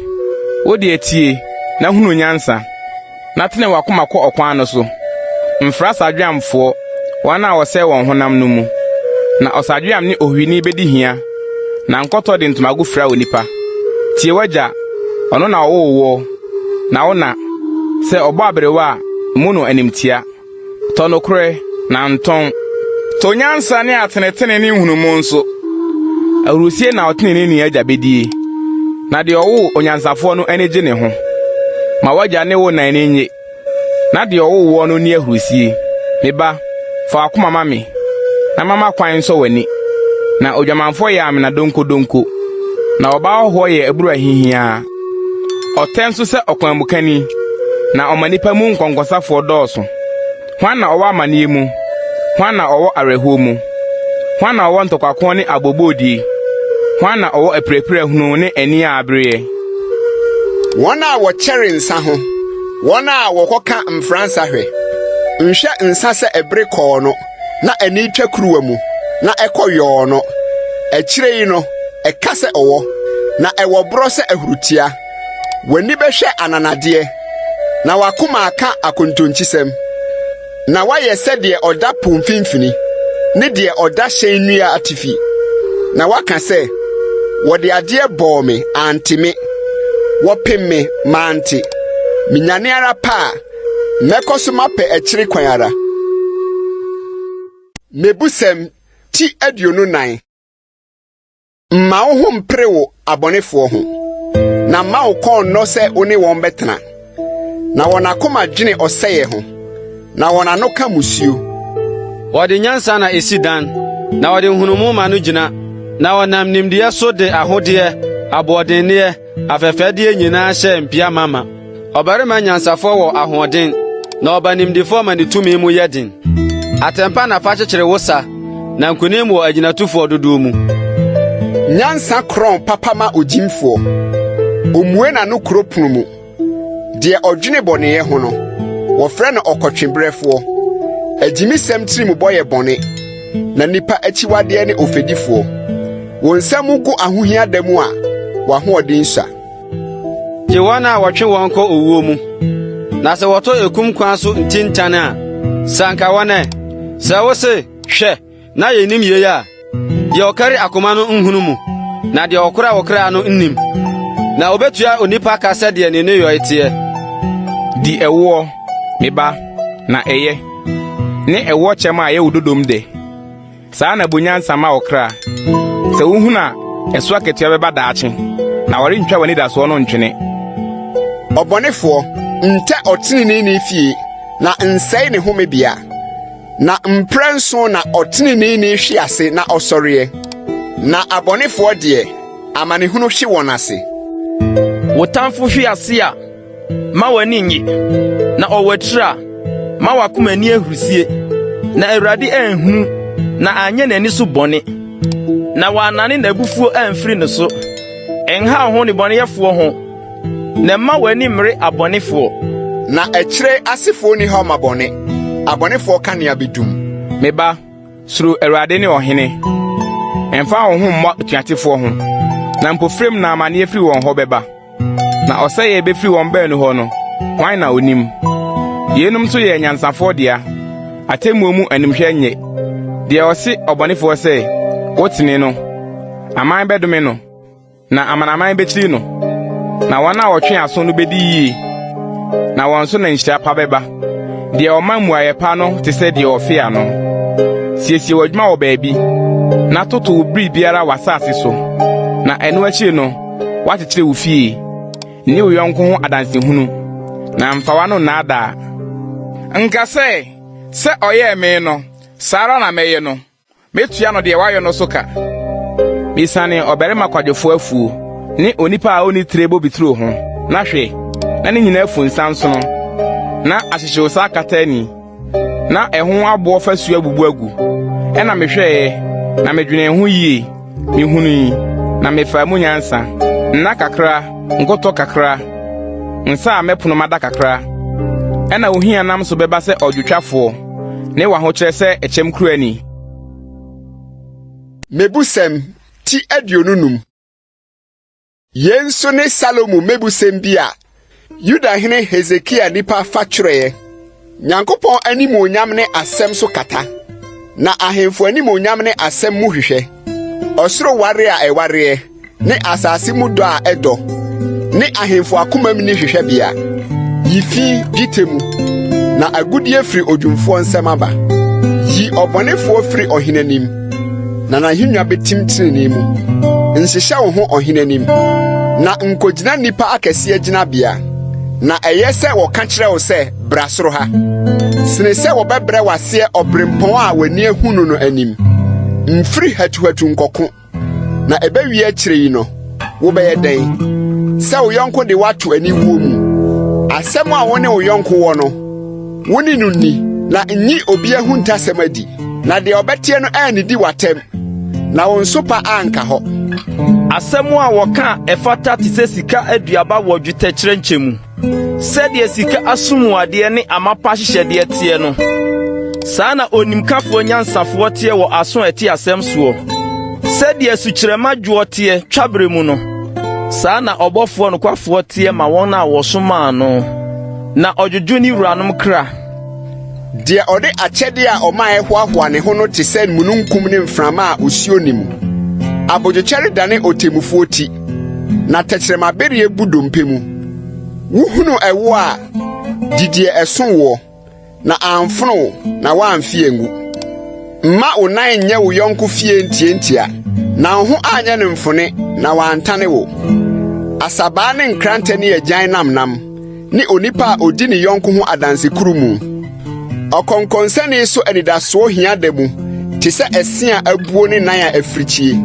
wo deɛ tie, na hunu nyansa, na tene w'akoma kɔ ɔkwan no so. Mfra sadweamfoɔ, wɔn a wɔsɛe wɔn honam no mu. Na ɔsadweam ne ohohwini bedi hia, na nkɔtɔ de ntomago fira onipa. Tie w'agya, ɔno na ɔwoo woɔ, na wo na, sɛ ɔbɔ aberewa a, mmu no animtia. Tɔ nokorɛ, na ntɔn. Tɔ nyansa ne atenetene ne nhunumu nso. Ahurisie na ɔteneneeni agya bedie, na deɛ ɔwoo onyansafoɔ no ani gye ne ho. Ma w'agya ne wo na ani nnye, na deɛ ɔwoo woɔ no nni ahurisie. Me ba, fa w'akoma ma me, na ma m'akwan nsɔ w'ani. Na odwamanfoɔ yɛ amena donkodonko, na ɔbaa hɔhoɔ yɛ abura hihiaa. Ɔtɛ nso sɛ ɔkwanmukani, na ɔma nnipa mu nkɔnkɔnsafoɔ dɔɔso. Hwan na ɔwɔ amaneɛ mu? Hwan na ɔwɔ awerɛhoɔ mu? Hwan na ɔwɔ ntɔkwako ne abooboodie? Hwan na ɔwɔ apirapira hunu ne ani a abereɛ? Wɔn a wɔkyɛre nsa ho, wɔn a wɔkɔka mfransa hwɛ. Nhwɛ nsa sɛ ɛbere kɔɔ no, na ani twa kuruwa mu. na ɛkɔ yɔɔ no. Akyire yi no, ɛka sɛ ɔwɔ, na ɛwɔ borɔ sɛ ahurutia. W'ani bɛhwɛ ananadeɛ, na w'akoma aka akontonkyisɛm. Na woayɛ sɛ deɛ ɔda po mfimfini, ne deɛ ɔda hyɛn nnua atifi. Na woaka sɛ, Wɔde adeɛ bɔɔ me, ante me. Wɔpem me, mante. Menyane ara pɛ a, mɛkɔ so mapɛ akyiri kwan ara. Mmebusɛm ti 24. Mma wo ho mpere wo abɔnefoɔ ho, na mma wo kɔn nnɔ sɛ wo ne wɔn bɛtena. Na wɔn akoma dwene ɔsɛeɛ ho, na wɔn ano ka mmusuo. Wɔde nyansa na esi dan, na wɔde nhunumu ma no gyina, na wɔnam nimdeɛ so de ahodeɛ, aboɔdenneɛ, afɛfɛdeɛ nyinaa hyɛ mpia mama. Ɔbarima nyansafoɔ wɔ ahoɔden, na ɔba nimdefoɔ ma ne tumi mu yɛ den. Atɛmpa na fa kyekyere wo sa, na nkonim wɔ agyinatufoɔ dodoɔ mu. Nyansa korɔn papa ma ogyimfoɔ, omue n'ano kuro pono mu. Deɛ ɔdwene bɔneyɛ ho no, wɔfrɛ no ɔkɔtweberɛfoɔ. Agyimisɛm tirimubɔ yɛ bɔne, na nnipa akyiwadeɛ ne ofɛdifoɔ. Wo nsa mu go ahohia da mu a, w'ahoɔden sua. Gye wɔn a wɔtwe wɔn kɔ owuo mu, na sɛ wɔtɔ ekum kwan so ntintan a, sɛ anka wɔn ɛ. Sɛ wose, Hwɛ, na yennim yei a, deɛ ɔkari akoma no nhunu mu, na deɛ ɔkora wo kra no nnim. Na obetua onipa ka sɛdeɛ ne nneyɔe teɛ. Di ɛwoɔ, me ba, na ɛyɛ, ne ɛwoɔkyɛm a ɛyɛ wo dodom dɛ. Saa na bu nyansa ma wo kra. Sɛ wuhunu a, ɛso akatua bɛba daakye, na wɔrentwa w'anidasoɔ no ntwene. Ɔbɔnefoɔ, ntɛ ɔteneneeni fie, na nsɛe ne homebea. Na mprɛnson na ɔteneneeni hwe ase na ɔsɔreɛ, na abɔnefoɔ deɛ, amanehunu hwe wɔn ase. Wo tamfo hwe ase a, Mma w'ani nnye, na ɔwatiri a, mma w'akoma nni ahurusie, na Awurade anhunu na anyɛ n'ani so bɔne, na wannane n'abufuo amfiri ne so. Nhaw wo ho nnebɔneyɛfoɔ ho, na mma w'ani mmere abɔnefoɔ. Na akyire asefoɔ nni hɔ ma bɔne, abɔnefoɔ kanea bɛdum. Me ba, suro Awurade ne ɔhene. Mfa wo ho mmɔ atuatefoɔ ho, na mpofirim na amaneɛ firi wɔn hɔ bɛba. Na ɔsɛe a ebefiri wɔn baanu hɔ no, hwan na onim? Yeinom nso yɛ anyansafoɔ dea, atemmuo mu animhwɛ nyɛ. Deɛ ɔse ɔbɔnefoɔ sɛ, Wotene no, aman bɛdome no, na amanaman bɛkyiri no. Na wɔn a wɔtwe aso no bɛdi yie, na wɔn so na nhyira pa bɛba. Deɛ ɔma mmuaeɛ pa no te sɛ deɛ ɔfe ano. Siesie w'adwuma wɔ baabi, na toto wo biribiara w'asase so, na ɛno akyiri no, Woakyekyere wo fie. Nni wo yɔnko ho adansehunu, na mfa w'ano nnaadaa. Nka sɛ, Sɛ ɔyɛɛ me no, saa ara na mɛyɛ no; metua no deɛ wayɛ no so ka. Mesianee ɔbarima kwadwofo afuo ne onipa a onni tire bobeturo ho, na hwɛ, na ne nyinaa afu nsansono, na ahyehyewosa akata ani. Na ɛho aboɔ fasuo abubu agu. Ɛnna mehwɛeɛ, na medwenee ho yie, mehunui, na mefaa mu nyansa. Nna kakra, nkotɔ kakra, nsa a mɛpono mada kakra. Ɛnna wo hia nam so bɛba sɛ ɔdwotwafoɔ, ne w'ahokyerɛ sɛ ɛkyɛm kurani. Mmebusɛm ti 25. Yei nso ne Salomo mmebusɛm bi a Yudahene Hesekia nnipa fa twerɛeɛ. Nyankopɔn animuonyam ne asɛm so kata, na ahemfo animuonyam ne asɛm mu hwehwɛ. Ɔsoro ware a ɛwareɛ, ne asase mu dɔ a ɛdɔ, ne ahemfo akomam nni hwehwɛbea. Yi fi dwetɛ mu, na agudeɛ firi odwumfoɔ nsam aba. Yi ɔbɔnefoɔ firi ɔhene anim, na n'ahennwa betim trenee mu. Nhyehyɛ wo ho ɔhene anim, na nkogyina nnipa akɛseɛ gyinabea. Na ɛyɛ sɛ wɔka kyerɛ wo sɛ, Bra soro ha, sene sɛ wɔbɛbrɛ w'aseɛ ɔberempɔn a w'ani ahu no no anim. Mfiri hatuhatu nkɔko, na ɛbɛwie akyire yi no, wobɛyɛ dɛn? Sɛ wo yɔnko de wo ato aniwuo mu. Asɛm a wo ne wo yɔnko wɔ no, wo ne no nni, na nyi obi ahuntasɛm adi. Na deɛ ɔbɛteɛ no annidi w'atɛm, na wo nsopa anka hɔ. Asɛm a wɔka a ɛfata te sɛ sika aduaba wɔ dwetɛ kyerɛnkyɛ mu. Sɛdeɛ sika asomuadeɛ ne amapa ahyehyɛdeɛ teɛ no, Saa na onimkafoɔ nyansafoɔ teɛ wɔ aso a ɛte asɛm soɔ. Sɛdeɛ sukyerɛmma dwoɔ teɛ twaberɛ mu no, saa na ɔbɔfoɔ nokwafoɔ teɛ ma wɔn a wɔsomaa no, na ɔdwodwo ne wuranom kra. Deɛ ɔde akyɛdeɛ a ɔmaeɛ hoahoa ne ho no te sɛ mununkum ne mframa a osuo nni mu. Abodwokyɛre dane ɔtemmufoɔ ti, na tɛkyerɛmabereɛ bu dompe mu. Wohunu ɛwoɔ a, di deɛ ɛso woɔ, na amfono wo na woamfe angu. Mma wo nan nnyɛ wo yɔnko fie ntiantia, na wo ho anyɛ no mfone na wantane wo. Asabaa ne nkrantɛ ne agyan nnamnam ne onipa a odi ne yɔnko ho adansekurumu. Ɔkɔnkɔnsani so anidasoɔ hia da mu te sɛ ɛse a abuo ne nan a afirikyie.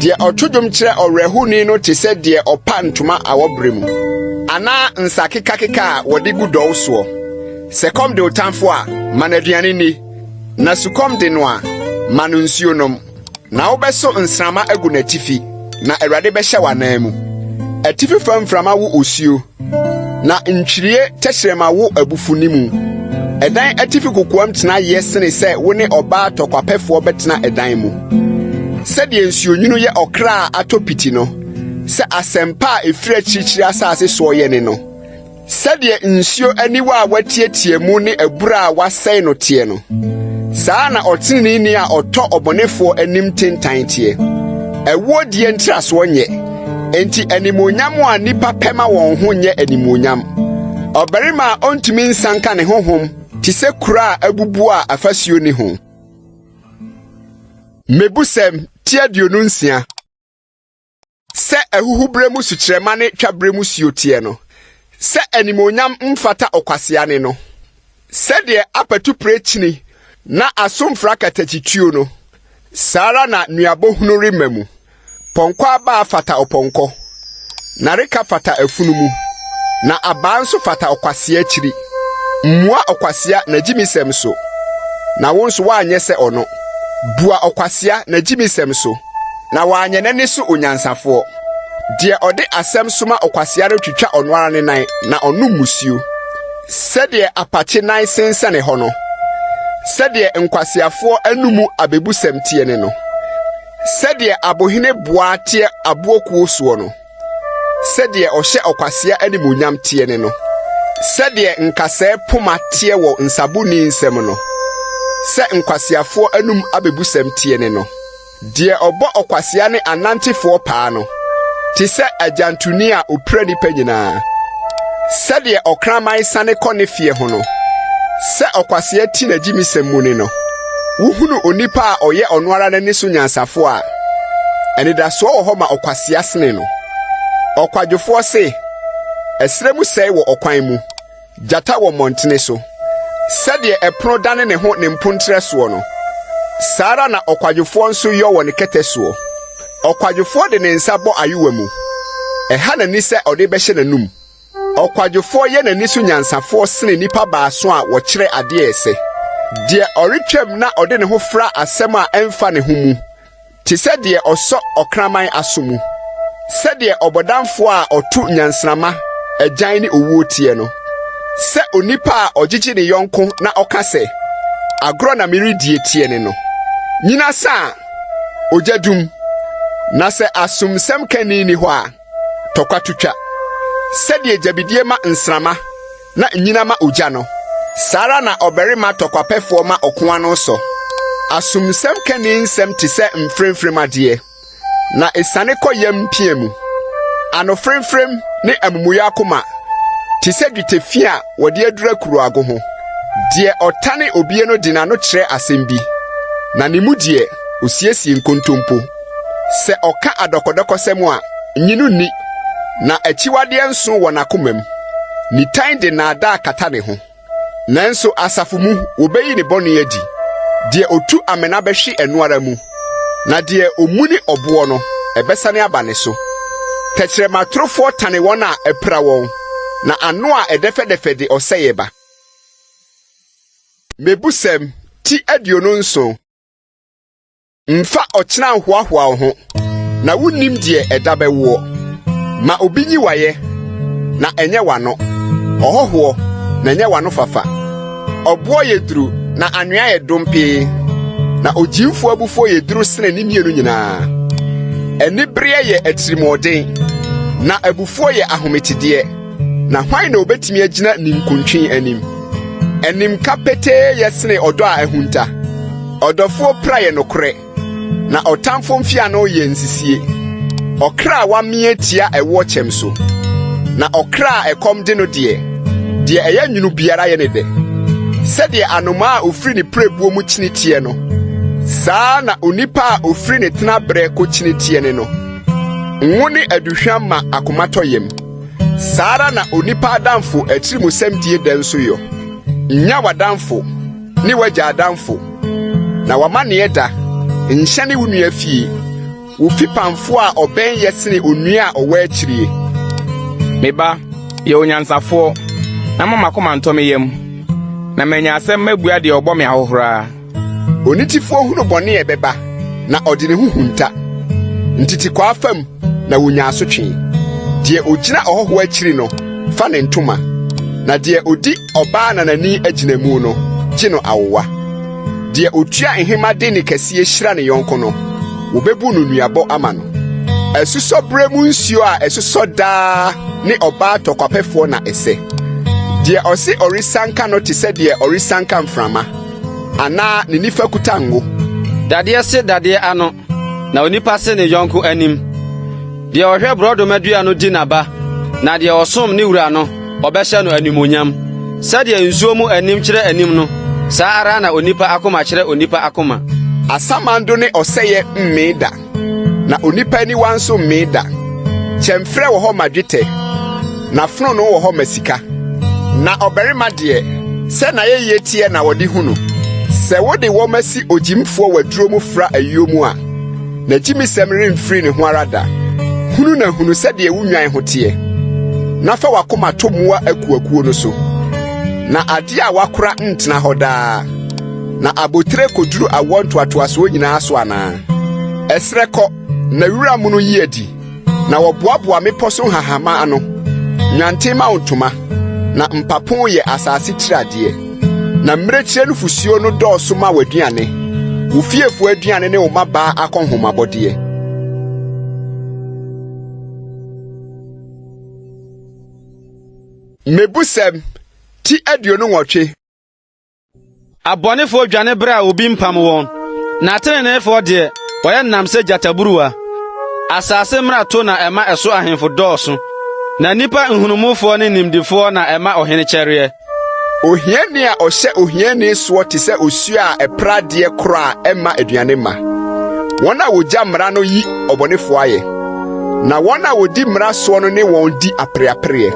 Deɛ ɔto dwom kyerɛ ɔwerɛhoni no te sɛ deɛ ɔpa ntoma awɔberɛ mu, anaa nsa kekakeka a wɔde gu dɔw soɔ. Sɛ kɔm de wo tamfo a, ma no aduane nni, na sukɔm de no a, ma no nsuo nom. Na wobɛso nsramma agu n'atifi, na Awurade bɛhyɛ w'anan mu. Atifi fam mframa wo osuo, na ntwirie tɛkyerɛma wo abufunim. Ɛdan atifi kokoam tena yɛ sene sɛ wo ne ɔbaa tɔkwapɛfoɔ bɛtena ɛdan mu. Sɛdeɛ nsuonwunu yɛ ɔkra a atɔ piti no, sɛ asɛmpa a ɛfiri akyirikyiri asase soɔ yɛ ne no. Sɛdeɛ nsuo aniwa a wɔatiatia mu ne abura a wɔasɛe no teɛ no, saa ara na ɔteneneeni a ɔtɔ ɔbɔnefoɔ anim ntentan teɛ. Ɛwoɔ die ntrasoɔ nyɛ, enti animuonyam a nnipa pɛ ma wɔn ho nyɛ animuonyam. Ɔbarima a ɔntumi nsanka ne honhom te sɛ kuro a abubuo a afasuo nni ho. Mmebusɛm ti 26. Sɛ ahuhuberɛ mu sukyerɛmma ne twaberɛ mu suo teɛ no, sɛ animuonyam mfata ɔkwasea ne no. Sɛdeɛ apatupire kyini na asomfra katakyi tuo no, saa ara na nnuabɔ hunu remma mu. Pɔnkɔ abaa fata ɔpɔnkɔ, nnareka fata afunumu, na abaa nso fata ɔkwasea akyiri. Mmua ɔkwasea n'agyimisɛm so, na wo nso woanyɛ sɛ ɔno. Bua ɔkwasea n'agyimisɛm so, na wanyɛ n'ani so onyansafoɔ. Deɛ ɔde asɛm soma ɔkwasea no twitwa ɔno ara ne nan, na ɔnom mmusuo. Sɛdeɛ apakye nan sensɛne hɔ no, sɛdeɛ nkwaseafoɔ anomu abebusɛm teɛ ne no. Sɛdeɛ abohene boa teɛ aboɔkuo soɔ no, sɛdeɛ ɔhyɛ ɔkwasea animuonyam teɛ ne no. Sɛdeɛ nkasɛɛ poma teɛ wɔ nsaboni nsam no, sɛ nkwaseafoɔ anom abebusɛm teɛ ne no. Deɛ ɔbɔ ɔkwasea ne anantefoɔ paa no te sɛ agyantoni a opira nnipa nyinaa. Sɛdeɛ ɔkraman sane kɔ ne feɛ ho no, sɛ ɔkwasea ti n'agyimisɛm mu ne no. Wohunu onipa a ɔyɛ ɔno ara n'ani so nyansafoɔ a, anidasoɔ wɔ hɔ ma ɔkwasea sene no. Ɔkwadwofoɔ se, Ɛserɛ mu sɛe wɔ ɔkwan mu. Gyata wɔ mmɔntene so. Sɛdeɛ ɛpono dane ne ho ne mponterɛ soɔ no, saa ara na ɔkwadwofoɔ nso yɔ wɔ ne kɛtɛ soɔ. Ɔkwadwofoɔ de ne nsa bɔ ayowa mu. Ɛha n'ani sɛ ɔde bɛhyɛ n'anom. Ɔkwadwofoɔ yɛ n'ani so nyansafoɔ sene nnipa baason a wɔkyerɛ adeɛ a ɛsɛ. Deɛ ɔretwam na ɔde ne ho fra asɛm a ɛmfa ne ho mu Te sɛ deɛ ɔsɔ ɔkraman aso mu, sɛdeɛ ɔbɔdamfoɔ a ɔto nnyansramma, agyan ne owuo teɛ no, sɛ onipa a ɔgyegye ne yɔnko na ɔka sɛ, Agorɔ na meredie teɛ ne no. Nnyina sa a, ogya dum, na sɛ asomsɛmkani nni hɔ a, tɔkwa to twa. Sɛdeɛ gyabidie ma nsramma na nnyina ma ogya no, saa ara na ɔbarima tɔkwapɛfoɔ ma ɔko ano sɔ. Asomsɛmkani nsɛm te sɛ mfremfrem adeɛ, na esiane kɔ yam mpia mu. Anofremfrem ne amumuyɛ akoma te sɛ dwetɛ fi a wɔde adura kuruwago ho. Deɛ ɔtane obie no de n'ano kyerɛ asɛm bi, na ne mu deɛ, osiesie nkontompo. Sɛ ɔka adɔkɔdɔkɔsɛm a, nnye no nni, na akyiwadeɛ nso wɔ n'akomam. Nitan de nnaadaa kata ne ho, nanso asafo mu wobeyi ne bɔne adi. Deɛ otu amena bɛhwe ɛno ara mu, na deɛ omuni ɔboɔ no, ɛbɛsane aba ne so. Tɛkyerɛma torofoɔ tane wɔn a apira wɔn, na ano a ɛdɛfɛdɛfɛ de ɔsɛeɛ ba. Mmebusɛm, ti 27. Mfa ɔkyena nhoahoa wo ho, na wunnim deɛ ɛda bɛwoɔ. Ma obi nyi w'ayɛ, na ɛnyɛ w'ano, ɔhɔhoɔ, na ɛnyɛ w'ano fafa. Ɔboɔ yɛ duru na na anwea yɛ dompee, na ogyimfo abufuo yɛ duru sene ne mmienu nyinaa. Anibereɛ yɛ atirimuɔden, na abufuo yɛ ahometedeɛ, na hwan na obetumi agyina ninkuntwe anim? Animka petee yɛ sene ɔdɔ a ahunta. Ɔdɔfoɔ pira yɛ nokorɛ, na ɔtamfo mfeano yɛ nsisie. Ɔkra a wamee tia ɛwoɔ kyɛm so, na ɔkra a ɛkɔm de no deɛ, deɛ ɛyɛ nwunu biara yɛ ne dɛ. Sɛdeɛ anomaa a ofiri ne pirebuo mu kyini teɛ no, saa ara na onipa a ofiri ne tenaberɛ kɔkyini teɛ ne no. Ngo ne aduhwam ma akoma tɔ yam, saa ara na onipa adamfo atirimusɛmdie dɛ nso yɔ. Nnya w'adamfo ne w'agya adamfo, na w'amanneɛ da, nhyɛne wo nua fie. Wo fipamfo a ɔbɛn yɛ sene onua a ɔwɔ akyirie. Me ba, yɛ onyansafoɔ, na ma m'akoma ntɔ me yam, na manya asɛm mabua deɛ ɔbɔ me ahohora. Onitefoɔ hunu bɔne a ɛbɛba, na ɔde ne ho hunta. Ntetekwaa fam na wonya asotwe. Deɛ ogyina ɔhɔhoɔ akyiri no fa ne ntoma, na deɛ odi ɔbaa nanani agyinamu no gye no awowa. Deɛ otua nhema de ne kɛseɛ hyira ne yɔnko no, wɔbɛbu no nnuabɔ ama no. Asusɔ berɛ mu nsuo a ɛsosɔ daa ne ɔbaa tɔkwapɛfoɔ na ɛsɛ. Deɛ ɔse ɔresianka no te sɛ deɛ ɔresianka mframa, anaa ne nifa kuta ngo. Dadeɛ se dadeɛ ano, na onipa se ne yɔnko anim. Deɛ ɔhwɛ borɔdɔma dua no di n'aba, na deɛ ɔsom ne wura no, ɔbɛhyɛ no animuonyam. Sɛdeɛ nsuo mu anim kyerɛ anim no, saa ara na onipa akoma kyerɛ onipa akoma. Asamando ne ɔsɛeɛ mmee da, na onipa aniwa nso mmee da. Kyɛmferɛ wɔ hɔ ma dwetɛ, na fononoo wɔ hɔ ma sika. Na ɔbarima deɛ, sɛ n'ayɛyie teɛ na wɔde hu no. Sɛ wode wɔma si ogyimfoɔ waduro mu fra ayuo mu a, n'agyimisɛm remfiri ne ho ara da. Hunu na hunu sɛdeɛ wo nnwan ho teɛ, na fa w'akoma to mmoa akuakuo no so. Na adeɛ a wɔakora ntena hɔ daa, na abotire kɔduru awoɔ ntoatoasoɔ nyinaa so anaa? Ɛserɛ kɔ, na wira mono yi adi, na wɔboaboa mmepɔ so nhahamma ano. Nnwanten ma wo ntoma, na mpapo yɛ asase tiradeɛ. Na mmirekyie nufosuo no dɔɔso ma w'aduane, wo fiefoɔ aduane ne wo mmabaa akɔnhomabɔdeɛ. Mmebusɛm, ti 28. Abɔnefoɔ dwane bere a obi mpam wɔn, na ateneneefoɔ deɛ, wɔyɛ nnam sɛ gyataburuwa. Asase mmarato na ɛma ɛso ahemfo dɔɔso, na nnipa nhunumufoɔ ne nimdefoɔ na ɛma ɔhene kyɛreɛ. Ohiani a ɔhyɛ ohiani soɔ te sɛ osuo a ɛpra adeɛ korɔ a ɛmma aduane mma. Wɔn a wɔgya mmara no yi ɔbɔnefoɔ ayɛ, na wɔn a wɔdi mmara soɔ no ne wɔn di apereapereɛ.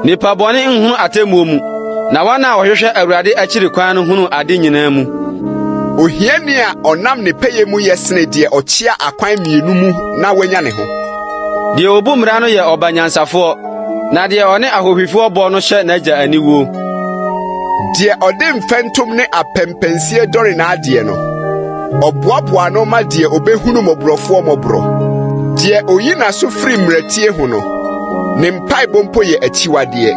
Nnipa bɔne nhunu atemmuo mu, na wɔn a wɔhwehwɛ Awurade akyiri kwan no hunu ade nyinaa mu. Ohiani a ɔnam ne pɛyɛ mu yɛ sene deɛ ɔkyea akwan mmienu mu na wanya ne ho. Deɛ obu mmara no yɛ ɔba nyansafoɔ, na deɛ ɔne ahohwifoɔ bɔ no hyɛ n'agya aniwuo. Deɛ ɔde mfɛntom ne apɛmpɛnsie dɔre n'adeɛ no, ɔboaboa ano ma deɛ ɔbɛhunu mmɔborɔfoɔ mmɔborɔ. Deɛ ɔyi n'aso firi mmaratie ho no, ne mpaebɔ mpo yɛ akyiwadeɛ.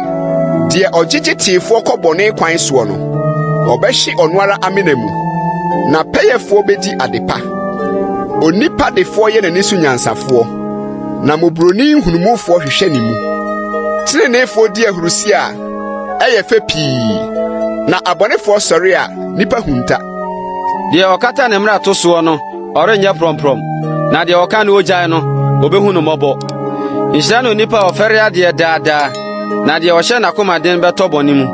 Deɛ ɔgyegye teefoɔ kɔ bɔne kwan soɔ no, ɔbɛhwe ɔno ara amena mu, na pɛyɛfoɔ bɛdi adepa. Onipa defoɔ yɛ n'ani so nyansafoɔ, na mmɔborɔni nhunumufoɔ hwehwɛ ne mu. Teneneefoɔ di ahurusi a, ɛyɛ fɛ pii, na abɔnefoɔ sɔre a, nnipa hunta. Deɛ ɔkata ne mmarato soɔ no, ɔrenyɛ prɔmprɔm, na deɛ ɔka na ogyae no, obehu no mmɔbɔ. Nhyira ne onipa a ɔfɛre adeɛ daa daa, na deɛ ɔhyɛ n'akoma den bɛtɔ bɔne mu.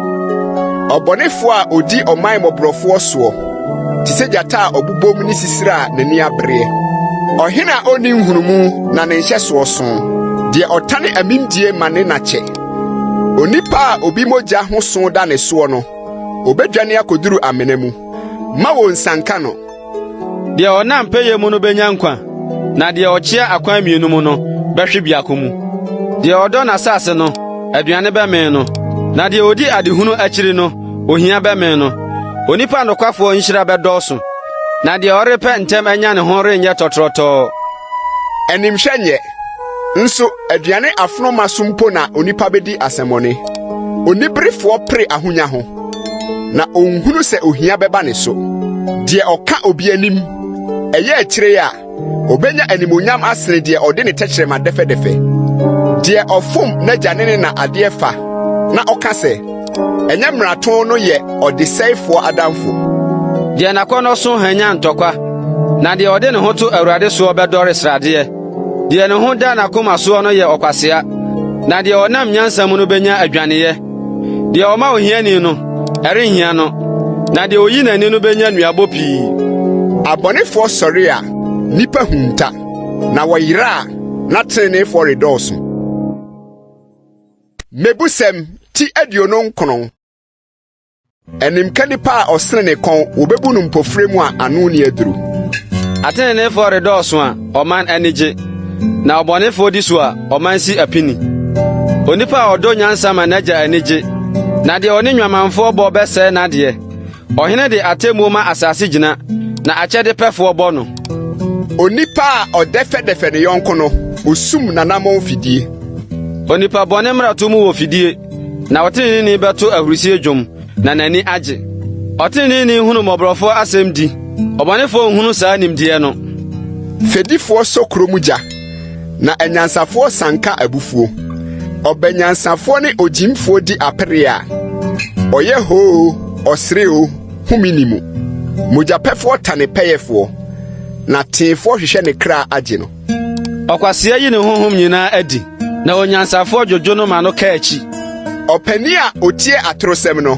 Ɔbɔnefoɔ a odi ɔman mmɔborɔfoɔ soɔ te sɛ gyata a ɔbobom ne sisire a n'ani abereɛ. Ɔhene a onni nhunumu na ne nhyɛsoɔ so, deɛ ɔtane amimdie ma ne nna kyɛ. Onipa a obi mogya ho so da ne soɔ no, obedwane akoduru amena mu. Mma wonnsianka no. Deɛ ɔnam pɛyɛ mu no benya nkwa, na deɛ ɔkyea akwan mmienu mu no bɛhwe biako mu. Deɛ ɔdɔ n'asase no, aduane bɛmee no, na deɛ odi adehunu akyiri no, ohia bɛmee no. Onipa nokwafoɔ nhyira bɛdɔɔso, na deɛ ɔrepɛ ntɛm anya ne ho renyɛ tɔtorɔtɔɔ. Animhwɛ nyɛ, nso aduane afonoma so mpo na onipa bedi asɛmmɔne. Oniberefoɔ pere ahonya ho. na onhunu sɛ ohia bɛba ne so. Deɛ ɔka obi anim, ɛyɛ akyire a, obenya animuonyam asene deɛ ɔde ne tɛkyerɛma dɛfɛdɛfɛ. Deɛ ɔfom n'agya ne ne na adeɛ fa na ɔka sɛ, Ɛnyɛ mmarato no yɛ ɔdesɛefoɔ adamfo. Deɛ n'akɔnnɔ so hwanyan ntɔkwa, na deɛ ɔde ne ho to Awurade soɔ bɛdɔre sradeɛ. Deɛ ne ho da n'akoma soɔ no yɛ ɔkwasea, na deɛ ɔnam nyansa mu no benya adwaneyɛ. Deɛ ɔma ohiani no, ɛrenhia no, na deɛ oyi n'ani no benya nnuabɔ pii. Abɔnefoɔ sɔre a, nnipa hunta, na wɔyera a, na teneneefoɔ redɔɔso. Mmebusɛm ti 29. Animka nipa a ɔsene ne kɔn, wobebu no mpofirem a ano nni aduru. Ateneneefoɔ redɔɔso a, ɔman ani gye, na ɔbɔnefoɔ di so a, ɔman si apini. Onipa a ɔdɔ nyansa ma n'agya ani gye, na deɛ ɔne nnwamanfoɔ bɔ bɛsɛe n'adeɛ. Ɔhene de atemmuo ma asase gyina, na akyɛde pɛfoɔ bɔ no. Onipa a ɔdɛfɛdɛfɛ ne yɔnko no, osum n'anammɔn fidie. Onipa bɔne mmarato mu wɔ fidie, na ɔteneneeni bɛto ahurisie dwom, na n'ani agye. Ɔteneneeni hunu mmɔborɔfoɔ asɛm di, ɔbɔnefoɔ nhunu saa nimdeɛ no. Fɛdifoɔ sɔ kuro mu gya, na anyansafoɔ sanka abufuo. Ɔbanyansafoɔ ne ogyimfoɔ di apereɛ a, ɔyɛ hoo, ɔsere o, home nni mu. Mogyapɛfoɔ tane pɛyɛfoɔ, na teefoɔ hwehwɛ ne kra agye no. Ɔkwasea yi ne honhom nyinaa adi, na onyansafoɔ dwodwo no ma no ka akyi. Ɔpanin a otie atorosɛm no,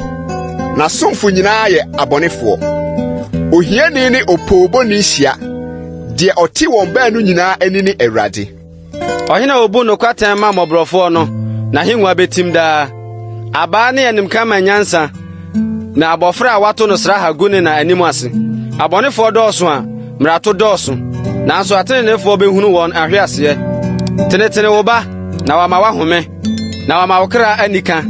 n'asomfo nyinaa yɛ abɔnefoɔ. Ohiani ne opoobɔni hyia, deɛ ɔte wɔn baanu nyinaa ani ne Awurade. Ɔhene a obu nokwatɛn ma mmɔborɔfoɔ no, n'ahengua betim daa. Abaa ne animka ma nyansa, na abɔfra a wɔato no sraha gu ne na anim ase. Abɔnefoɔ dɔɔso a, mmarato dɔɔso, nanso ateneneefoɔ behunu wɔn ahweaseɛ. Tenetene wo ba, na wama wahome, na wama wo kra anika.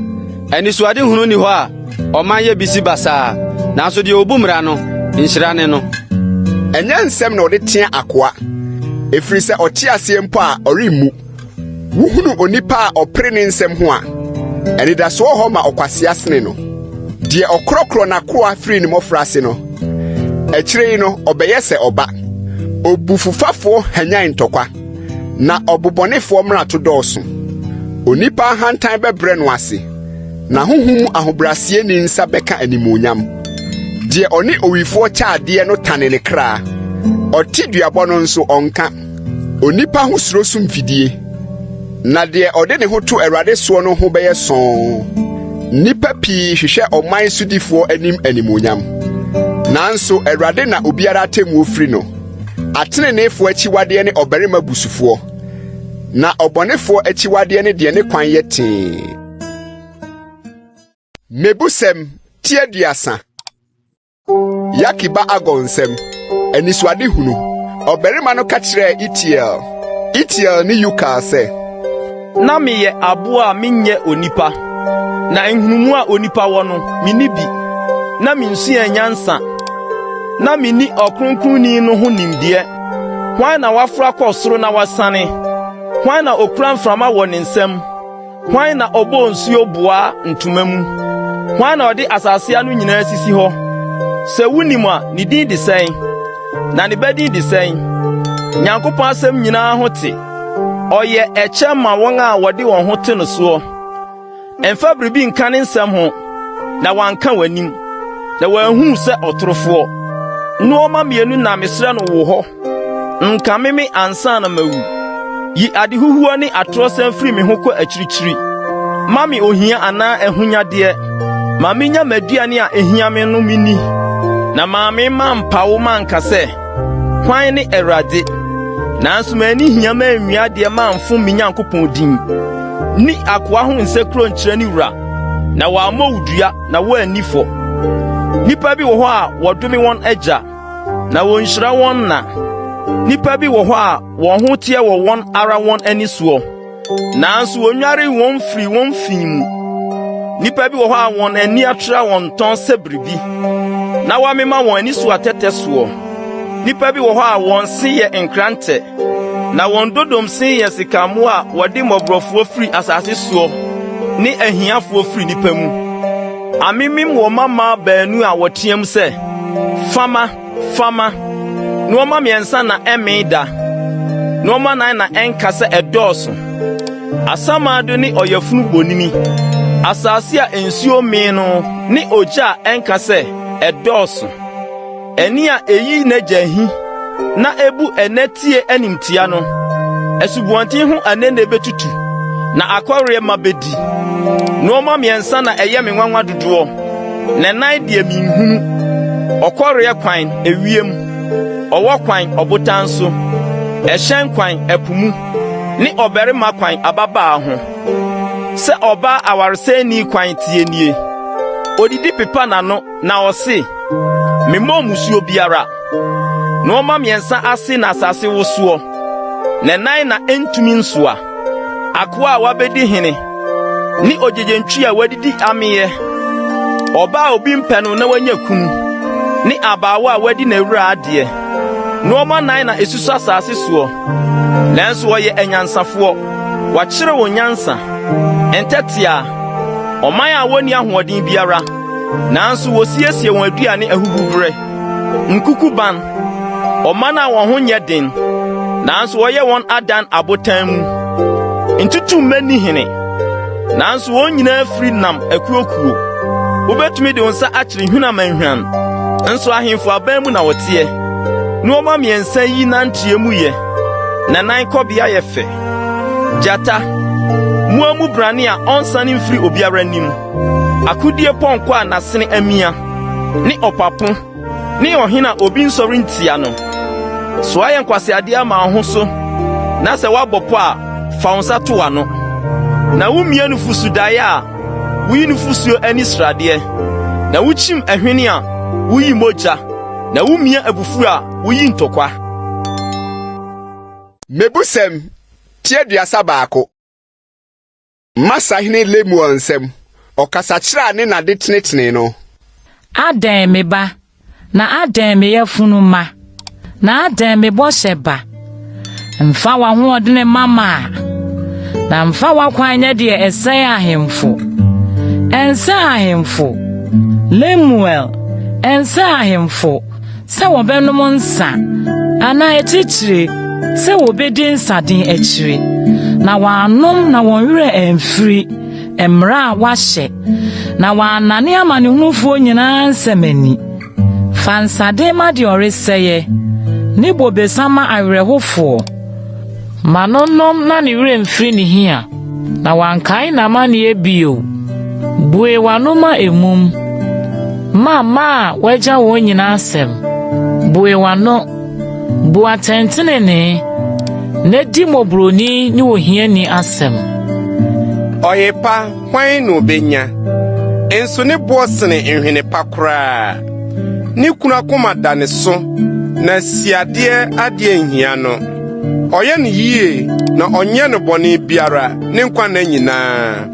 Anisoadehunu nni hɔ a, ɔman yɛ bisi basaa, nanso deɛ obu mmara no, nhyira ne no. Ɛnyɛ nsɛm na ɔde tea akoa, ɛfiri sɛ ɔte aseɛ mpo a ɔremmu. Wohunu onipa a ɔpere ne nsɛm ho a, anidaso wɔ hɔ ma ɔkwasea sene no. Deɛ ɔkorɔkorɔ n'akoa firi ne mmɔfraase no, akyire yi no ɔbɛyɛ sɛ ɔba. Obufufafoɔ hwanyan ntɔkwa, na ɔbobɔnefoɔ mmarato dɔɔso. Onipa ahantan bɛbrɛ no ase, na honhom mu ahobrɛaseɛni nsa bɛka animuonyam. Deɛ ɔne owifoɔ kyɛ adeɛ no tane ne kra, ɔte duabɔ no nso ɔnka. Onipa ho suro sum fidie, na deɛ ɔde ne ho to Awurade soɔ no ho bɛyɛ sɔnn. Nnipa pii hwehwɛ ɔman sodifoɔ anim animuonyam, nanso Awurade na obiara atemmuo firi no. Ateneneefoɔ akyiwadeɛ ne ɔbarima busufoɔ, na ɔbɔnefoɔ akyiwadeɛ ne deɛ ne kwan yɛ tee. Mmebusɛm ti 30. Yaki ba Agur nsɛm. Anisoadehunu. Ɔbarima no ka kyerɛɛ Itiel, Itiel ne Yukal sɛ. Na meyɛ aboa a menyɛ onipa, na nhunumu a onipa wɔ no, minni bi. Na minsuaa nyansa, na minni Ɔkronkronni no ho nimdeɛ. Hwan na waforo akɔ soro na wasiane? Hwan na okura mframa wɔ ne nsam? Hwan na ɔbɔɔ nsuo boaa ntoma mu? Hwan na ɔde asase ano nyinaa sisi hɔ? Sɛ wunim a, ne din de sɛn? Na ne ba din de sɛn? Nyankopɔn asɛm nyinaa ho te. Ɔyɛ ɛkyɛm ma wɔn a wɔde wɔn ho to no soɔ. Mfa biribi nka ne nsɛm ho, na wanka w'anim, na wanhu wo sɛ ɔtorofoɔ. Nnoɔma mmienu na mesrɛ no wo hɔ. Nkame me ansa na mawu. Yi adehuhuo ne atorɔsɛm firi me ho kɔ akyirikyiri. Mma me ohia anaa ahonyadeɛ. Ma minnya m'aduane a ehia me no minni, na maame mampa wo manka sɛ, 'Hwan ne Awurade? Nanso manni hia manwia adeɛ mamfom me Nyankopɔn din. Nni akoa ho nsekuro nkyerɛ ne wura, na wammɔ wo dua na woanni fɔ. Nnipa bi wɔ hɔ a wɔdome wɔn agya. Na wonhyira wɔn na. Nnipa bi wɔ hɔ a wɔn ho teɛ wɔ wɔn ara wɔn ani soɔ, nanso wonnwaree wɔn mfirii wɔn fi mu. Nnipa bi wɔ hɔ a wɔn ani atra wɔn tɔn sɛ biribi, na wɔamema wɔn ani so atɛtɛ soɔ. Nnipa bi wɔ hɔ a wɔn se yɛ nkrantɛ, na wɔn dodom se yɛ sekammoa a wɔde mmɔborɔfoɔ firi asase soɔ ne ahiafoɔ firi nnipa mu. Amemem wɔ mmammaa baanu a wɔteɛm sɛ, Fama! Fama! Nneɛma mmiɛnsa na ɛmmee da, nneɛma nnan na ɛnka sɛ ɛdɔɔso: asamando ne ɔyafunu bonini, asase a nsuo mmee no ne ogya a ɛnka sɛ, Ɛdɔɔso. Ani a eyi n'agya ahi na ebu ɛnɛ tie animtia no, asubɔnten ho anene betutu, na akɔreɛ mma bedi. Nneɛma mmiɛnsa na ɛyɛ me nwanwa dodoɔ, na ɛnan deɛ minhunu: ɔkɔreɛ kwan, ewiem, ɔwɔ kwan, ɔbotan so, ɛhyɛn kwan, ɛpo mu, ne ɔbarima kwan, ababaa ho. Sɛ ɔbaa awaresɛeni kwan teɛ nie: Odidi pepa n'ano Na ɔse, Memmɔɔ mmusuo biara. Nnoɔma mmiɛnsa ase na asase wosoɔ, na ɛnan na ɛntumi nsoa: Akoa a wabɛdi hene, ne ogyegyentwie a wadidi ameeɛ, ɔbaa a obi mpɛ no na wanya kunu, ne abaawa a wadi n'awuraa adeɛ. Nnoɔma nnan na ɛsusu asase soɔ, nanso wɔyɛ anyansafoɔ, wɔakyerɛ wɔn nyansa. Ntɛtea, ɔman a wɔnni ahoɔden biara, Nanso wosiesie wɔn aduane ahuhuberɛ, nkukuban, ɔman a wɔn ho nyɛ den, nanso wɔyɛ wɔn adan abotan mu. Ntutummɛ nni hene, nanso wɔn nyinaa firi nam akuokuo. Wobɛtumi de wo nsa akyere hwinamanhwan, nso ahemfo aban mu na wɔteɛ. Nneɛma mmiɛnsa yi nanteɛ mu yɛ, na nan kɔbea yɛ fɛ: gyata, mmoa mu brane a ɔnsane mfiri obiara anim. Akodie pɔnkɔ a n'asene amia, ne ɔpapo, ne ɔhene a obi nsɔre ntia no. So woayɛ nkwaseadeɛ ama wo ho so, na sɛ woabɔ pɔ a, fa wo nsa to w'ano. Na wumia nufusu daeɛ a, wuyi nufusuo ani sradeɛ, na wukyim ɛhwene a, wuyi mogya, na wumia abufuo a, wuyi ntɔkwa. Mmebusɛm ti 31. Masahene Lemuel nsɛm, ɔkasakyerɛ a ne na de tenetenee no. Adɛn, me ba, na adɛn, me yafunu mma, na adɛn, me bɔhyɛ ba? Mfa w'ahoɔdene mma mmaa, na mfa w'akwan nyɛ deɛ ɛsɛe ahemfo. Ɛnsɛ ahemfo, Lemuel, ɛnsɛ ahemfo. Sɛ wɔbɛnom nsa, anaa atitire sɛ wɔbɛdi nsaden akyiri, na wɔannom na wɔn werɛ amfiri mmara a wɔahyɛ, na wɔannane amanehunufoɔ nyinaa nsɛm ani. Fa nsaden ma deɛ ɔresɛeɛ, ne bobesa ma awerɛhofoɔ. Ma no nnom na ne werɛ mfiri ne hia, na wankae n'amanneɛ bio. Bue w'ano ma emum, ma mma a wɔagya wɔn nyinaa asɛm. Bue w'ano, bu atɛntenenee, na di mmɔborɔni ne ohiani asɛm. Ɔyepa, hwan na obenya? Nso ne boɔ sene nhwene pa koraa. Ne kunu akoma da ne so, na siadeɛ adeɛ nhia no. Ɔyɛ no yie na ɔnyɛ no bɔne biara ne nkwa nna nyinaa.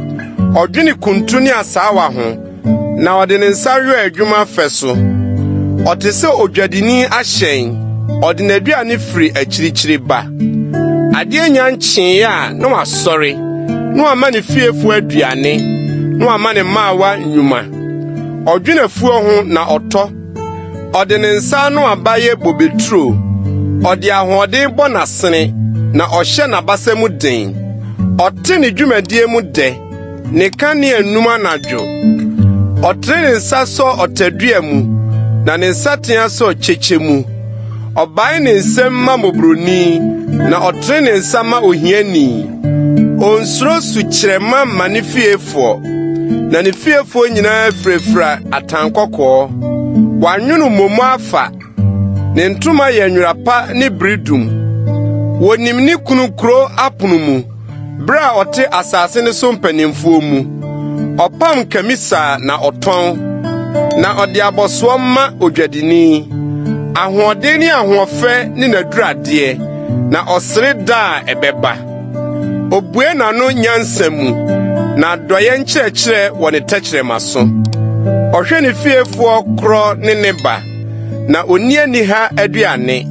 Ɔdwene kuntu ne asaawa ho, na ɔde ne nsa yɔ adwuma fɛ so. Ɔte sɛ odwadini ahyɛn, ɔde n'aduane firi akyirikyiri ba. Adeɛ nnya nkyeeɛ a na wasɔre, na wama ne fiefoɔ aduane, na wama ne mmaawa nnwuma. Ɔdwene afuo ho na ɔtɔ, ɔde ne nsa ano aba yɛ bobeturo. Ɔde ahoɔden bɔ n'asene, na ɔhyɛ n'abasa mu den. Ɔte ne dwumadie mu dɛ, ne kanea nnum anadwo. Ɔtene ne nsa sɔ ɔtadua mu, na ne nsateaa sɔ kyekye mu. Ɔbae ne nsam ma mmɔborɔni, na ɔtene ne nsa ma ohiani. Onsuro sukyerɛmma ma ne fiefoɔ, na ne fiefoɔ nyinaa firafira atankɔkɔɔ. Wanwono mmom afa, ne ntoma yɛ nwera pa ne beredum. Wonim ne kunu kurow apono mu, bere a ɔte asase no so mpanimfoɔ mu. Ɔpam kamisaa na ɔtɔn, na ɔde abɔsoɔ ma odwadini. Ahoɔden ne ahoɔfɛ ne n'aduradeɛ, na ɔsere da a ɛbɛba. Obue n'ano nyansa mu, na adɔeɛ nkyerɛkyerɛ wɔ ne tɛkyerɛma so. Ɔhwɛ ne fiefoɔ korɔ ne ne ba, na onni aniha aduane.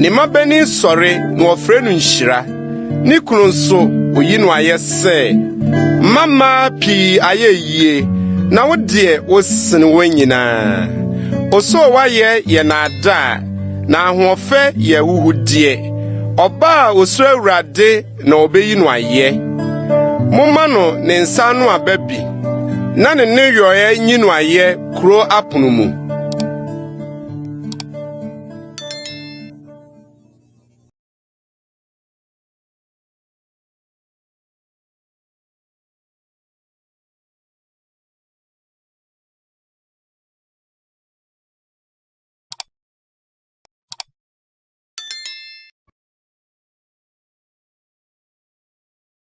Ne mmabanin sɔre na wɔfrɛ no nhyira. Ne kunu nso, oyi no ayɛ sɛ, Mma mmaa pii ayɛ yie, Na wo deɛ wosene wɔn nyinaa. Osoowayɛ yɛ nnaadaa, na ahoɔfɛ yɛ ahuhudeɛ. Ɔbaa a osuro Awurade na obeyi no ayɛ. Momma no ne nsa ano aba bi, na ne nneyɔe nyi no ayɛ kurow apono mu.